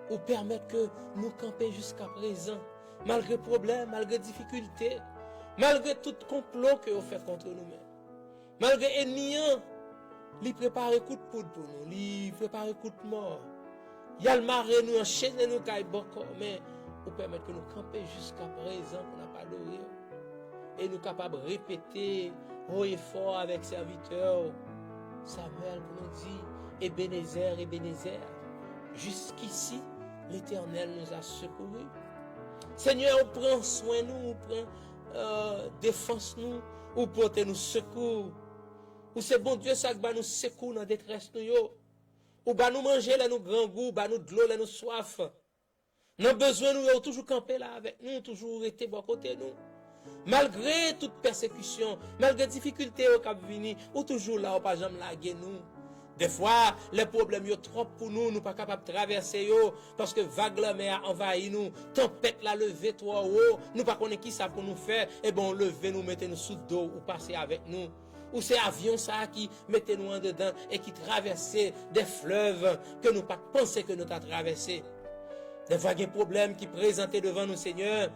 Ou pèmèt ke nou kanpe jiska prezan, malgre pwoblèm, malgre difikilte, malgre tout konplo ke yo fè kont nou menm. Malgre ènmi an, li prepare kout poud pou nou, li prepare kout mò. Y al mare nou, anchene nou kay bòkò, men ou pèmèt ke nou kanpe jiska prezan pou n ap adore w. E nou kapab repete wo e fò avèk sèvitè w Samuel pou nou di, Ebenezè, Ebenezè, jiskisi Letènèl nous a secourus. Senyè, ou pran swen nou, ou pran euh, defans nou, ou pote nou sekou. Ou se Bondye sa k ba nou sekou nan detrès nou yo. Ou ba nou manje lè nou grangou, ou ba nou dlo lè nou swaf. Nan bezwen nou yo, ou toujou kanpe la avèk nou, ou toujou rete bò kote nou. Malgre tout pèsekisyon, malgre difikilte yo k ap vini, ou toujou la, ou pa janm lage nou. Dèfwa, lè pwoblèm yo twòp pou nou, nou pa kapab travèse yo, paske vag lanmè a anvayi nou, tanpèt la leve twò wo, nou pa konnen kisa pou nou fè, ebyen, ou leve nou, mete nou sou do, ou pase avèk nou. Ou se avyon sa a ki mete nou andedan e ki travèse de flèv ke nou pa t panse ke nou ta travèse. Dèfwa gen pwoblèm ki prezante devan nou, Senyè.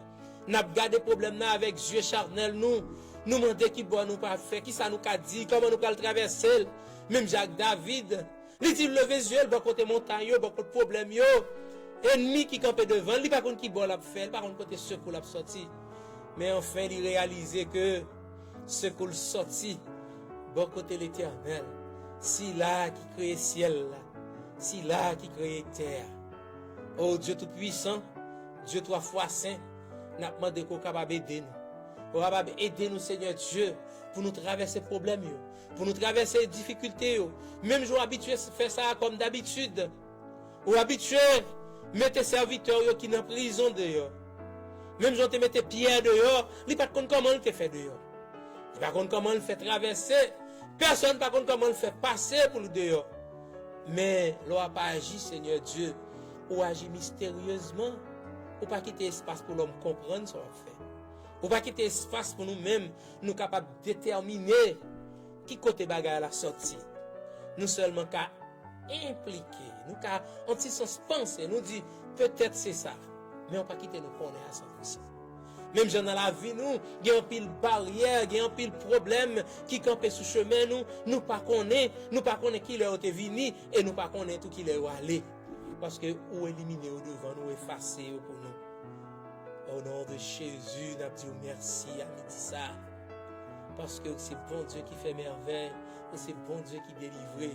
N ap gade pwoblèm nan avèk zye charnèl nou. Nou mande ki bò nou pral fè, kisa nou ka di, kòman nou pral travèse l. Menm jan ak David, li di l leve zye l bò kote montay yo, bò kote pwoblèm yo. Ènmi ki kanpe devan l, li pa konn ki bò l ap fè, li pa konn kote sekou l ap sòti. Men anfen, li reyalize ke sekou l sòti bò kote Letènèl, sila ki kreye syèl la, sila ki kreye tè a. O Dye Toupisan, Dye twa fwa sen, n ap mande ke w kapab ede nou. Ou kapab ede nou, Senyè Dye, pou nou travèse pwoblèm yo, pou nou travèse difikilte yo, menm jan w abitye fè sa a kòm dabitid. Ou abitye mete sèvitè w yo ki nan prizon deyò. Menm jan w te mete Pyè deyò, li pa t konn kòman l te fè deyò. Li pa konn kòman l fè travèse. Pèsonn pa konn kòman l fè pase pou l deyò. Men, lè w ap aji, Senyè Dye, ou aji misteryezman. Ou pa kite espas pou lòm konprann sa w ap fè. Ou pa kite espas pou nou menm, nou kapab detèmine ki kote bagay la sòti. Nou sèlman ka enplike, nou ka, an ti sans, panse, nou di, petèt se sa. Men w pa kite nou konnen a san pou san. Menm jan nan lavi nou, gen anpil baryè, gen anpil pwoblèm ki kanpe sou chemen nou, nou pa konnen, nou pa konnen kilè yo te vini, e nou pa konnen tou kilè yo ale. Paske ou elimine yo devan nou, ou efase yo pou nou. O non de Jezi, n ap di w mèsi a midi sa a. Paske ou se Bondye ki fè mèvèy, ou se Bondye ki delivre.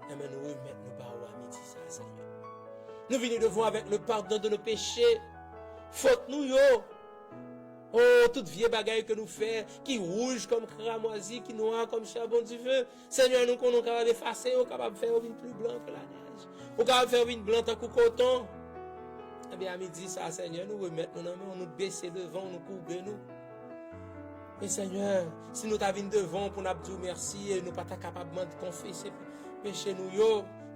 Enben, nou remèt nou ba ou a midi sa a, Senyè. Nou vini devan w avèk le pardon de nos péchés, fòt nou yo. O, tout vye bagay ke nou fè, ki wouj kòm kramwazi, ki nwa kòm charbon du feu, Senyè, nou konnen w kapab efase yo, w kapab fè yo vin pli blan ke lanèj. Ou kapab fè yo vin blan tankou koton. Ebyen, a midi sa a, Senyè, nou remèt nou nan men w, nou bese devan w, nou koube nou. E Senyè, si nou ta vin devan w pou n ap di w mèsi e nou pa ta kapab mande konfese peche nou yo,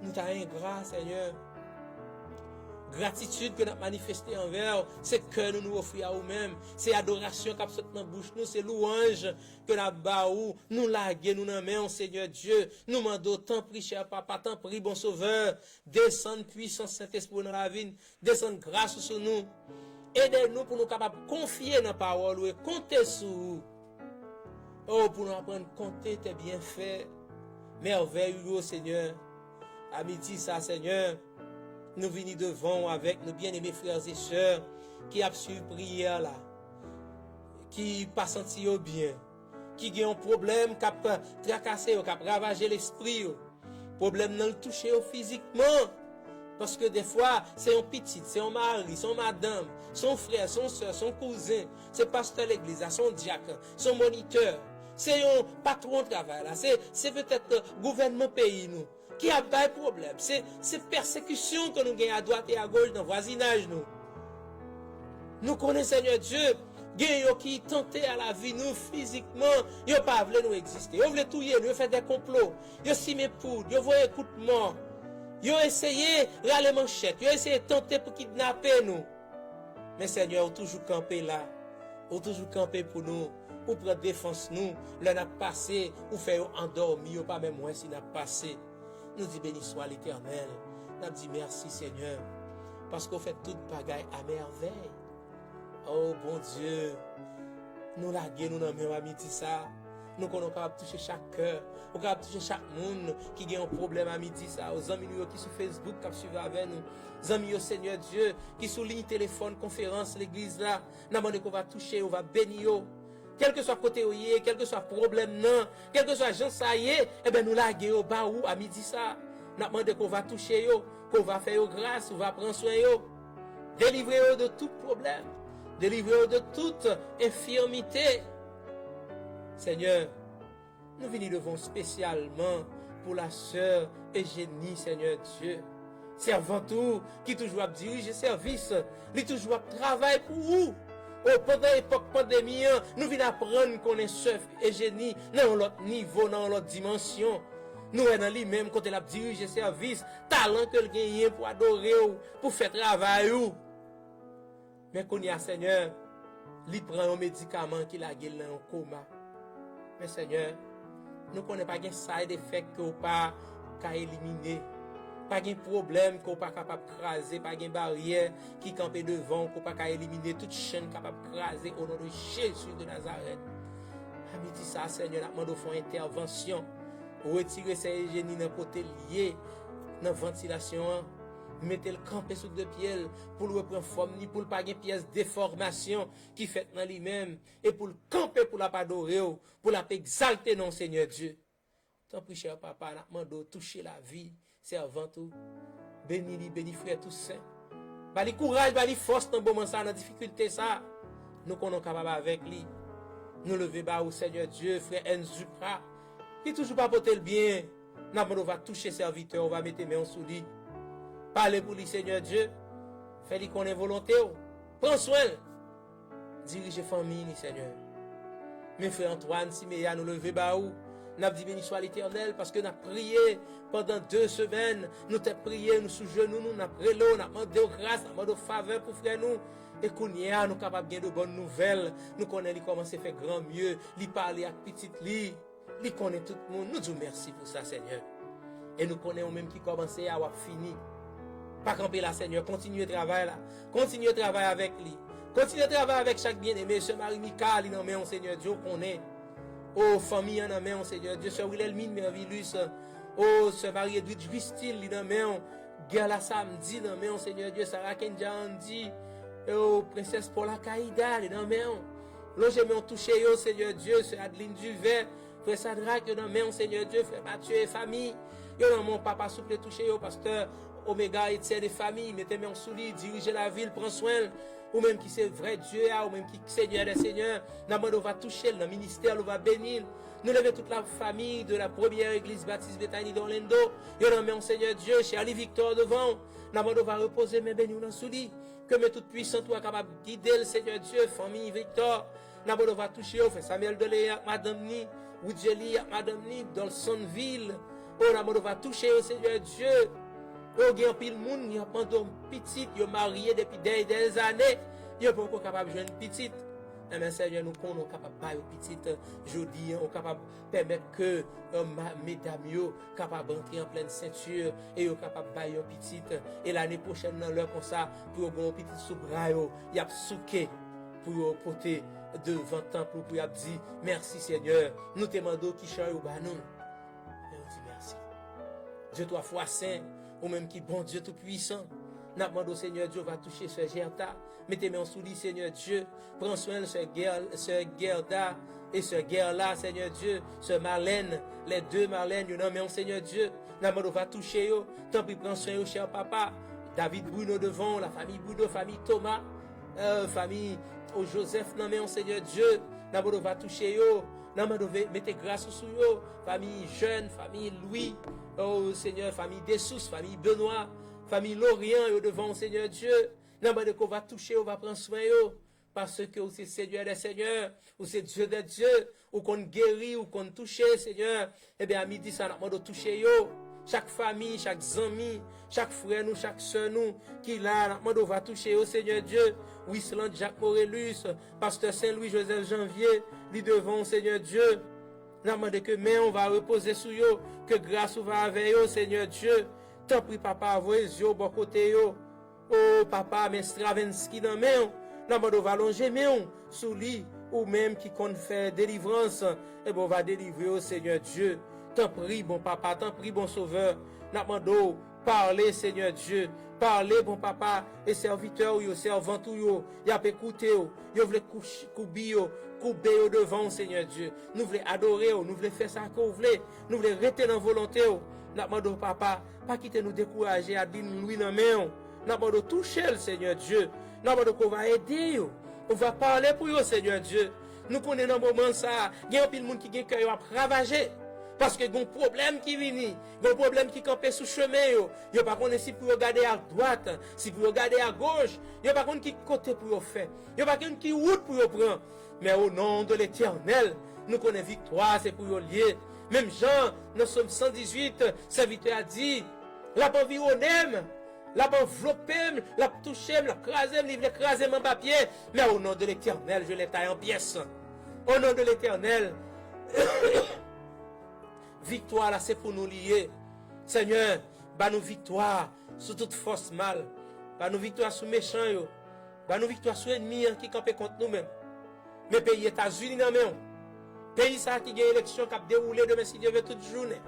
nou ta engra, Senyè. Gratitid ke n ap manifeste anvè w, se kè nou nou ofri a ou menm, se adorasyon k ap sot nan bouch nou, se louwanj ke n ap ba ou, nou lage nou nan men w, Senyè Dye. Nou mande w, tanpri, chè Papa, tanpri, bon Sovè, desann pwisans Sentespri w nan lavi n, desann gras ou sou nou. Ede nou pou nou kapab konfye nan pawòl ou e konte sou ou. O, pou nou aprann konte tes bienfaits, mèvèy ou yo, Senyè. A midi sa, Senyè, nou vini devan w avèk nou byeneme frè e sè ki ap swiv priyè la, ki pa santi yo byen, ki gen yon pwoblèm k ap trakase yo, k ap ravaje lespri yo. Pwoblèm nan, l touche yo fizikman. Paske defwa, se yon pitit, se yon mari, se yon madanm, se yon frè, se yon sè, se yon kouzen, se pastè legliz la, se yon dyak, se yon monitè, se yon patwon travay la, se, se petèt, euh, gouvènman peyi nou ki ap bay pwoblèm. Se, se pèsekisyon ke nou gen adwat e agoch nan vwazinaj nou. Nou konnen, Senyè Dye, gen yo ki tante a lavi nou fizikman, yo pa vle nou egziste. Yo vle touye nou, yo fè de konplo, yo simen poud, yo voye kout mò, yo eseye rale manchèt, yo eseye tante pou kidnape nou. Men Senyè, ou toujou kanpe la. Ou toujou kanpe pou nou, ou pran defans nou, lè n ap pase, ou fè yo andòmi, yo pa menm wè si n ap pase. Nou di, beni swa Letènèl. N ap di, mèsi, Senyè, paske w fè tout bagay a mèvèy. O Bondye, nou lage nou nan men w a midi sa. Nou konnen w kapab touche chak kè, ou kapab touche chak moun ki gen yon pwoblèm a midi sa. O zanmi nou yo ki sou Facebook k ap swiv avè nou, zanmi yo, Senyè Dye, ki sou liy telefòn konferans legliz la, n ap mande ke w va touche yo, w va beni yo. Kèlkeswa kote yo ye, kèlkeswa pwoblèm nan, kèlkeswa jan sa ye, ebyen, nou lage yo ba ou a midi sa. N ap mande ke w va touche yo, ke w va fè yo gras, ou va pran swen yo. Delivre yo de tout pwoblèm. Delivre yo de tout enfimite. Senyè, nou vini devan w espesyalman pou la sè Ejeni, Senyè Dye. Sèvant ou ki toujou ap dirije sèvis, li toujou ap travay pou ou. O, pandan epòk pandemi an, nou vin aprann konnen sè Ejeni nan yon lòt nivo, nan yon lòt dimansyon. Nou wè nan li menm kote l ap dirije sèvis, talan ke l genyen pou adore w, pou fè travay ou. Men kounye a, Senyè, li pran yon medikaman ki lage l nan yon koma. Men, Senyè, nou konnen pa gen side effect ke w pa ka elimine. Pa gen pwoblèm ke w pa kapab kraze, pa gen baryè ki kanpe devan w ke w pa ka elimine. Tout chenn kapab kraze o non de Jezi de Nazarèt. A midi sa, Senyè, n ap mande w fè yon entèvansyon. Retire sè Ejeni nan kote l ye, nan vantilasyon an. Mete l kanpe sou de pye l, pou l repran fòm li, pou l pa gen pyès defòmasyon ki fèt nan li menm, e pou l kanpe, pou l ap adore w, pou l ap egzalte non w, Senyè Dye. Tanpri, chè Papa, n ap mande w touche lavi sèvant ou. Beni li, beni frè Tousen. Ba li kouraj, ba li fòs nan moman sa, nan difikilte sa. Nou konnen w kapab avèk li. Nou leve ba ou, Senyè Dye, frè Enz Duprat, ki toujou pa pote l byen. N ap mande w va touche sèvitè, w va mete men w sou li. Pale pou li, Senyè Dye. Fè li konnen volonte w. Pran swen l. Dirije fanmi li, Senyè. Men frè Antoine Simeya, nou leve ba ou. N ap di, beni swa Letènèl, paske n ap priye pandan de semèn. Nou te priye, nou sou jenou nou, n ap rele w, n ap mande w gras, n ap mande w favè pou frè nou. E kounye a, nou kapab gen de bòn nouvèl. Nou konnen li kòmanse fè gran mye, li pale ak pitit li. Li konnen tout moun. Nou di w mèsi pou sa, Senyè. E nou konnen ou menm ki kòmanse a, w ap fini. Pa kanpe la, Senyè. Kontinye travay la. Kontinye travay avèk li. Kontinye travay avèk chak byeneme. Sè Marie Mika, li nan men w, Senyè Dye, w konnen. O, fanmi an nan men w, Senyè Dye. Sè Wilhelmine Mervilus. O, sè Marie Edwidge Justil, li nan men w. Guerla Samedi nan men w, Senyè Dye. Sarah Kendja Andy. O, Prensès Paula Caïda, li nan men w. Lonje men w touche yo, Senyè Dye. Sè Adeline Duvert, frè Sadrak, yo nan men w, Senyè Dye. Frè Mathieu e fanmi, yo nan men w, Papa, souple touche yo. Pastè Omega Etienne e fanmi, mete men w sou li, dirije lavi l, pran swen l. Ou menm ki se vrè Dye a, ou menm ki Senyè dè senyè, n ap mande w va touche l nan ministè l, ou va beni l. Nou leve tout la famille de la première église baptiste Bethany d'Orlando. Yo nan men w, Senyè Dye, Charlie Victor devan w. N ap mande w va repoze men beni w nan sou li. Ke men tout pwisan ou a kapab gide l, Senyè Dye, fanmi Victor. N ap mande w va touche yo, frè Samuel Delay ak madanm ni, Woodjely ak madanm ni, Dolsonville. O, n ap mande w va touche yo, Senyè Dye. O, gen anpil moun, y ap mande w pitit, yo marye depi dè, dè zane, yo poko kapab jwenn pitit. Enben, Senyè, nou konnen w kapab ba yo pitit jodi a, w kapab pèmèt ke, e, ma-, medam yo kapab antre an plèn senti e yo kapab bay yon pitit. E lane pwochèn nan, lè konsa, pou yo gen yon pitit sou bra yo, y ap souke pou yo pote devan tanp ou, pou y ap di, mèsi, Senyè, nou te mande w ki chan yo ba nou. Men yo di mèsi. Dye twa fwa sen, ou menm ki Bondye toupwisan, n ap mande w, Senyè Dye, w va touche sè Gerta. Mete men w sou li, Senyè Dye. Pran swen l, sè Ger-, sè Gerda e sè Gerla, Senyè Dye. Sè Marlène, les deux Marlène, yo nan men w, Senyè Dye. N ap mande w va touche yo. Tanpri, pran swen yo, chè Papa. David Bruno devan w, la famille Bruno, famille Thomas, e, famille, o, Joseph nan men w, Senyè Dye. N ap mande w va touche yo. N ap mande w ve-, mete gras ou sou yo. Famille Jeune, famille Louis, o, Senyè, famille Dessources, famille Benoît, famille Lorient, yo devan w, Senyè Dye. N ap mande ke w va touche yo, w va pran swen yo. Paske ou se Senyè dè senyè, ou se Dye dè dye, ou konn geri, ou konn touche, Senyè. Ebyen, a midi sa, n ap mande w touche yo. Chak fanmi, chak zanmi, chak frè nou, chak sè nou ki la, n ap mande w va touche yo, Senyè Dye. Wisland Jacques Morelus, pastè Sen Lwi Joseph Janvier, li devan w, Senyè Dye. N ap mande ke men w va repoze sou yo, ke gras ou va avè yo, Senyè Dye. Tanpri, papa, voye zye w bò kote yo. O, papa, men Stravinsky nan men w. N ap mande w va lonje men w sou li, ou menm ki konn fè delivrans, ebyen, w va delivre yo, Senyè Dye. Tanpri, bon papa, tanpri, bon sovè. N ap mande w, pale, Senyè Dye. Pale, bon papa, e sèvitè w yo, sèvant ou yo, y ap ekoute w. Yo vle kouch-, koubi yo, koube yo devan w, Senyè Dye. Nou vle adore w, nou vle fè sa ke w vle. Nou vle rete nan volonte w. N ap mande w, papa, pa kite nou dekouraje Adeline Louis nan men w. N ap mande w touche l, Senyè Dye. N ap mande w ke w va ede yo. Ou va pale pou yo, Senyè Dye. Nou konnen nan moman sa a, gen anpil moun ki gen kè yo ap ravaje. Paske gen yon pwoblèm ki vini, gen yon pwoblèm ki kanpe sou chemen yo. Yo pa konnen si pou yo gade adwat, si pou yo gade agoch. Yo pa konn ki kote pou yo fè. Yo pa konn ki wout pou yo pran. Men o non de Letènèl, nou konnen viktwa se pou yo l ye. Menm jan nan Sòm san dizuit, sèvitè a di, l ap anviwonnen m, l ap anvlope m, l ap touche m, l ap kraze m, li vle kraze m anba pye. Men o non de Letènèl, je les taille en pièces. O non de Letènèl, viktwa la se pou nou li ye. Senyè, ba nou viktwa sou tout fòs mal. Ba nou viktwa sou mechan yo. Ba nou viktwa sou ènmi an ki kanpe kont nou menm. Men peyi Etazini nan men w. Peyi sa a ki gen eleksyon k ap dewoule demen, si Dye vle, tout jounen.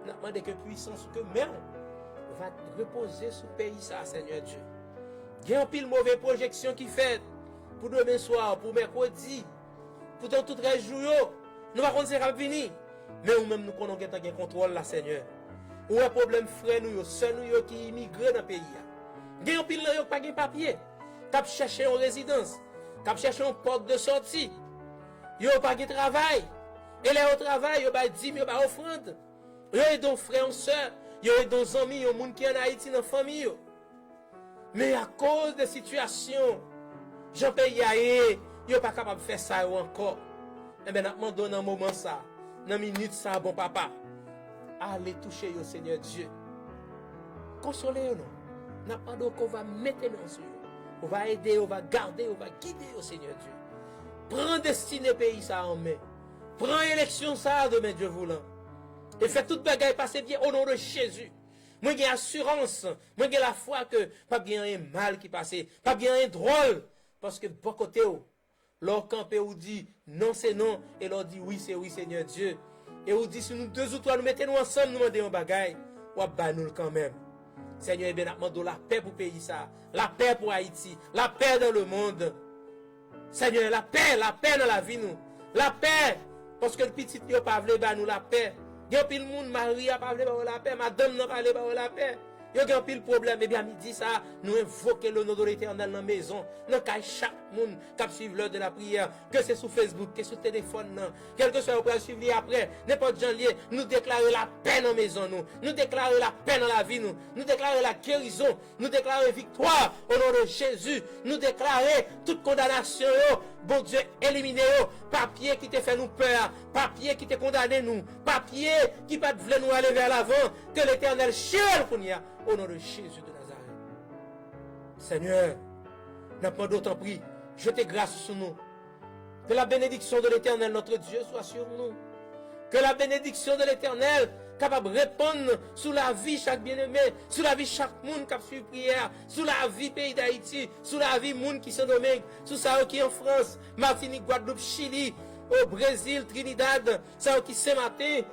N ap mande ke pwisans ou, ke men w va repoze sou peyi sa a, Senyè Dye. Gen anpil move pwojeksyon ki fèt pou demen swa, pou mèkredi, pou tout rès jou yo. Nou pa konn sa k ap vini. Men ou menm, nou konnen w gentan gen kontwòl la, Senyè. Ou wè pwoblèm frè nou yo, sè nou yo ki imigre nan peyi a. Gen anpil nan yo k pa gen papye, k ap chèche yon rezidans, k ap chèche yon pòt de sòti. Yo pa gen travay. E lè yo travay, yo bay dim, yo bay ofrann. Yo ede yon frè, yon sè. Yo ede yon zanmi, yon moun ki ann Ayiti nan fanmi yo. Men akoz de sitiyasyon, jan peyi a ye, yo pa kapab fè sa yo ankò. Enben, n ap mande w nan moman sa, nan minit sa, bon papa, ale touche yo, Senyè Dye. Konsole yo non. N ap mande w ke w va mete men w sou yo. Ou va ede yo, ou va gade yo, ou va gide yo, Senyè Dye. Pran destine peyi sa a an men. Pran eleksyon sa a demen, Dye voulan. E fè tout bagay pase byen o non de Jezi. Mwen gen asirans, mwen gen lafwa ke p ap gen anyen mal ki pase, p ap gen anyen dwòl, paske bò kote w, lè w kanpe, ou di non se non, e lè w di wi se wi, Senyè Dye. E ou di si nou de ou twa nou mete nou ansanm, nou mande yon bagay, w ap ba nou l kanmenm. Senyè, ebyen, n ap mande w lapè pou peyi sa a, lapè pou Ayiti, lapè dans le monde. Senyè, lapè, lapè nan lavi nou. Lapè, paske pitit yo pa vle ba nou lapè. Gen anpil moun, mari a pa vle ba yo lapè, madanm nan pa vle ba yo lapè. Yo gen anpil pwoblèm. Ebyen, a midi sa a, nou envoke le nom de l'Éternel nan mezon, nan kay chak moun k ap swiv l'heure de la prière, ke se sou Facebook, ke sou telefòn nan, kèlkeswa yo pral swiv li apre, nenpòt jan l ye, nou deklare lapè nan mezon nou, nou deklare lapè nan lavi nou, nou deklare lagerizon, nou deklare viktwa o non de Jezi, nou deklare tout kondanasyon yo, Bondye elimine yo, papye ki te fè nou pè a, papye ki te kondane nou, papye ki pa t vle nou ale vè lavan, ke Letènèl chire l kounye a, o non de Jezi de Nazarèt. Senyè, n ap mande w tanpri, jete gras ou sou nou. Que la bénédiction de l'Éternel, notre Dieu, soit sur nous. Que la bénédiction de l'Éternel kapab repann sou lavi chak byeneme, sou lavi chak moun k ap swiv priyè a, sou lavi peyi Dayiti, sou lavi moun ki Sendomeng, sou sa yo ki an Frans, Matinik, Gwadloup, Chili, o Brezil, Trinidad, sa yo ki Senmaten,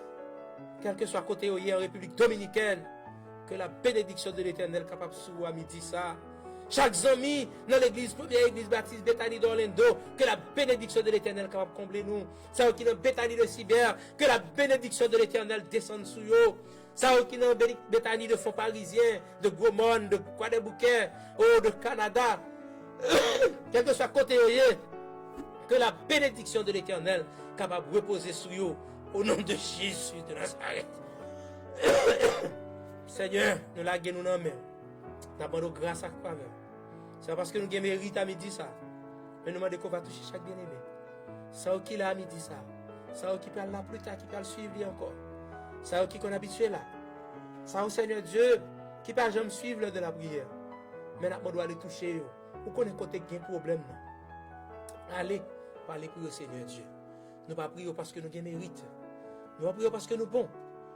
kèlkeswa kote yo ye an Repiblik Dominikèn. Ke la benediksyon de Letènèl kapab sou ou a midi sa a. Chak zanmi nan legliz, premye legliz batis Betani de Orlando, ke la benediksyon de Letènèl kapab konble nou. Sa yo ki nan Betani de Sibè, ke la benediksyon de Letènèl desann sou yo. Sa yo ki nan Beni-, Betani de Fon Parizyen, de Gwo Mòn, de Kwadèboukè, o de Kanada, kèlkeswa kote yo ye, ke la benediksyon de Letènèl kapab repoze sou yo, o non de Jezi de Nazarèt. Senyè, nou lage nou nan men w. N ap mande w gras ak favè w. Se pa paske nou gen merit a midi sa, men nou mande ke w va touche chak byeneme. Sa yo ki la a midi sa, sa yo ki pral la pli ta, ki pral swiv li ankò, sa yo ki konn abitye la, sa yo, Senyè Dye, ki pa janm swiv lè de lapriyè, men n ap mande w ale touche yo. Ou konnen kote k gen pwoblèm nan. Ale, pale pou yo, Senyè Dye. Nou pa priye w paske nou gen merit. Nou pa priye w paske nou bon.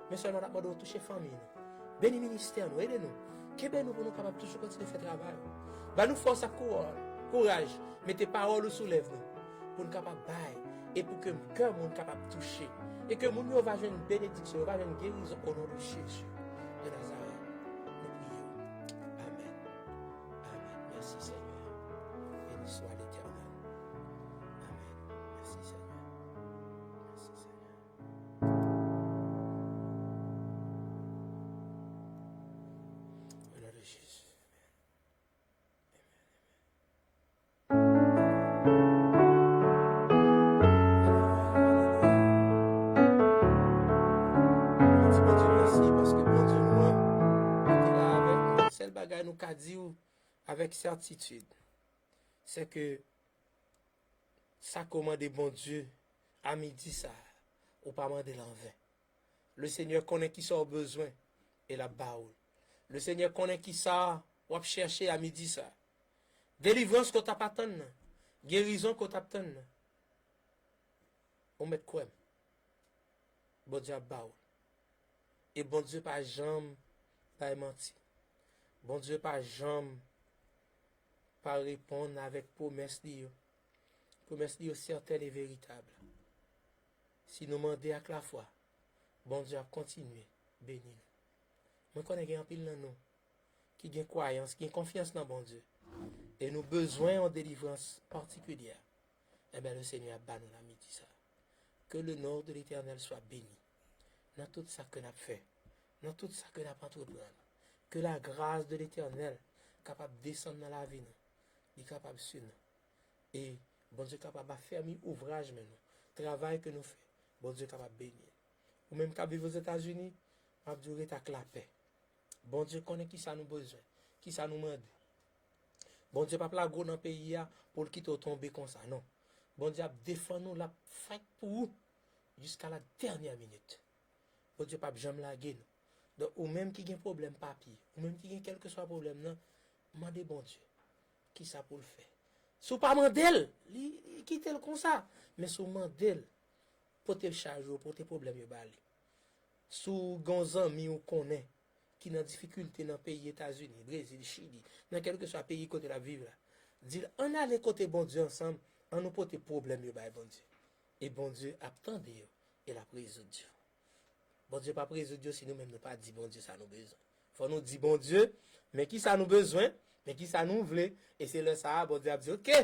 Men sèlman n ap mande w touche fanmi nou. Beni ministè nou, ede nou. Kenbe nou pou nou kapab toujou kontinye fè travay ou. Ba nou fòs ak kouraj. Mete pawòl ou sou lèv nou. Pou n kapab bay. E pou ke kè moun kapab touche. E ke moun yo va jwenn benediksyon, yo va jwenn gerizon o non de Jezi de Nazarèt. Nou priye w. Amèn. Amèn. Mèsi, Senyè. Beni swa Letènèl. Amèn. Mèsi, Senyè. Mèsi, Senyè. O non de Jezi. Amèn. Amèn. Nou di Bondye mèsi paske Bondye nou an, li te la avèk nou. Sèl bagay nou ka di w avèk sètitid, se ke sa ke w mande Bondye a midi sa a, ou pa mande l anven. Le Senyè konnen kisa w bezwen e l ap ba ou l. Le Senyè konnen kisa w ap chèche a midi sa a. Delivrans ke w t ap atann nan, gerizon ke w t ap tann nan, ou mèt kwè m, Bondye ap ba ou l. E Bondye pa janm bay manti. Bondye pa janm pa reponn avèk pwomès li yo. Pwomès li yo sètèn e veritab. Si nou mande ak lafwa, Bondye ap kontinye beni nou. Mwen konnen gen anpil nan nou ki gen kwayans, ki gen konfyans nan Bondye. E nou bezwen yon delivrans patikilyè. Enben, le Senyè ap ba nou l a midi sa. Que le nom de l'Éternel soit béni. Nan tout sa ke n ap fè, nan tout sa ke n ap antreprann, ke la grâce de l'Éternel kapab desann nan lavi nou, li kapab swiv nou. E Bondye kapab afèmi ouvraj men nou. Travay ke nou fè, Bondye kapab beni l. Ou menm k ap viv Ozetazini, m ap di w rete ak lapè. Bondye konnen kisa nou bezwen, kisa nou mande. Bondye p ap lage w nan peyi a pou l kite w tonbe konsa, non. Bondye ap defann ou, l ap fight pou ou jiska la dènyè minit. Bondye p ap janm lage nou. Donk, ou menm ki gen pwoblèm papye, ou menm ki gen kèlkeswa pwoblèm nan, mande Bondye kisa pou l fè. Si w pa mande l, li, li kite l konsa. Men si w mande l, pote l chaje w, pote pwoblèm yo ba li. Si w gen yon zanmi w konnen ki nan difikilte nan peyi Etazini, Brezil, Chili, nan kèlkeswa peyi kote l ap viv la, di l, ann ale kote Bondye ansanm, ann nou pote pwoblèm yo bay Bondye. E Bondye ap tande yo, e l ap rezoud yo. Bondye p ap rezoud yo si nou menm nou pa di Bondye sa nou bezwen. Fò nou di Bondye, men kisa nou bezwen, men kisa nou vle, e se lè sa a, Bondye ap di, oke,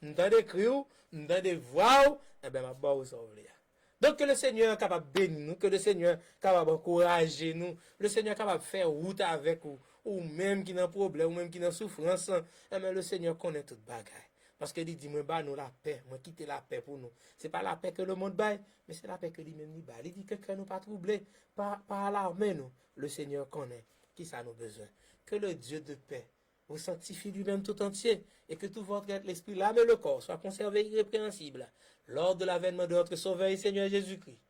m tande kri w, m tande vwa w, enben, m ap ba w sa w vle a. Donk, ke le Senyè kapab beni nou, ke le Senyè kapab ankouraje nou, le Senyè kapab fè wout avèk ou, ou menm ki nan pwoblèm, ou menm ki nan soufrans, enben, le Senyè konnen tout bagay. Paske li di, mwen ba nou lapè, mwen kite lapè pou nou. Se pa lapè ke lemonn bay, men se lapè ke li menm li bay. Li di ke kè nou pa twouble, pa, pa alarme nou. Le Senyè konnen kisa nou bezwen. Que le Dieu de paix vous sanctifie lui-même tout entier, et que tout votre être, l'esprit, l'âme et le corps soient conservés irrépréhensibles lors de l'avènement de notre Sauveur et Seigneur Jésus-Christ.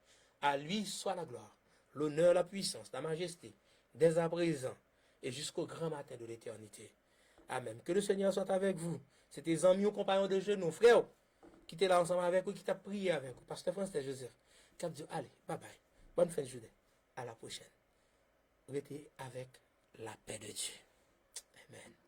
À lui soit la gloire, l'honneur, la puissance, la majesté, dès à présent et jusqu'au grand matin de l'éternité. Amèn. Que le Seigneur soit avec vous. Se te zanmi w, konpayon de jenou, frè w, ki te la ansanm avèk ou, ki t ap priye avèk ou, pastè Fransley Joseph, k ap di w, ale, babay, bòn fen jounen, a la pwochèn. Rete avèk lapè de Dye. Amèn.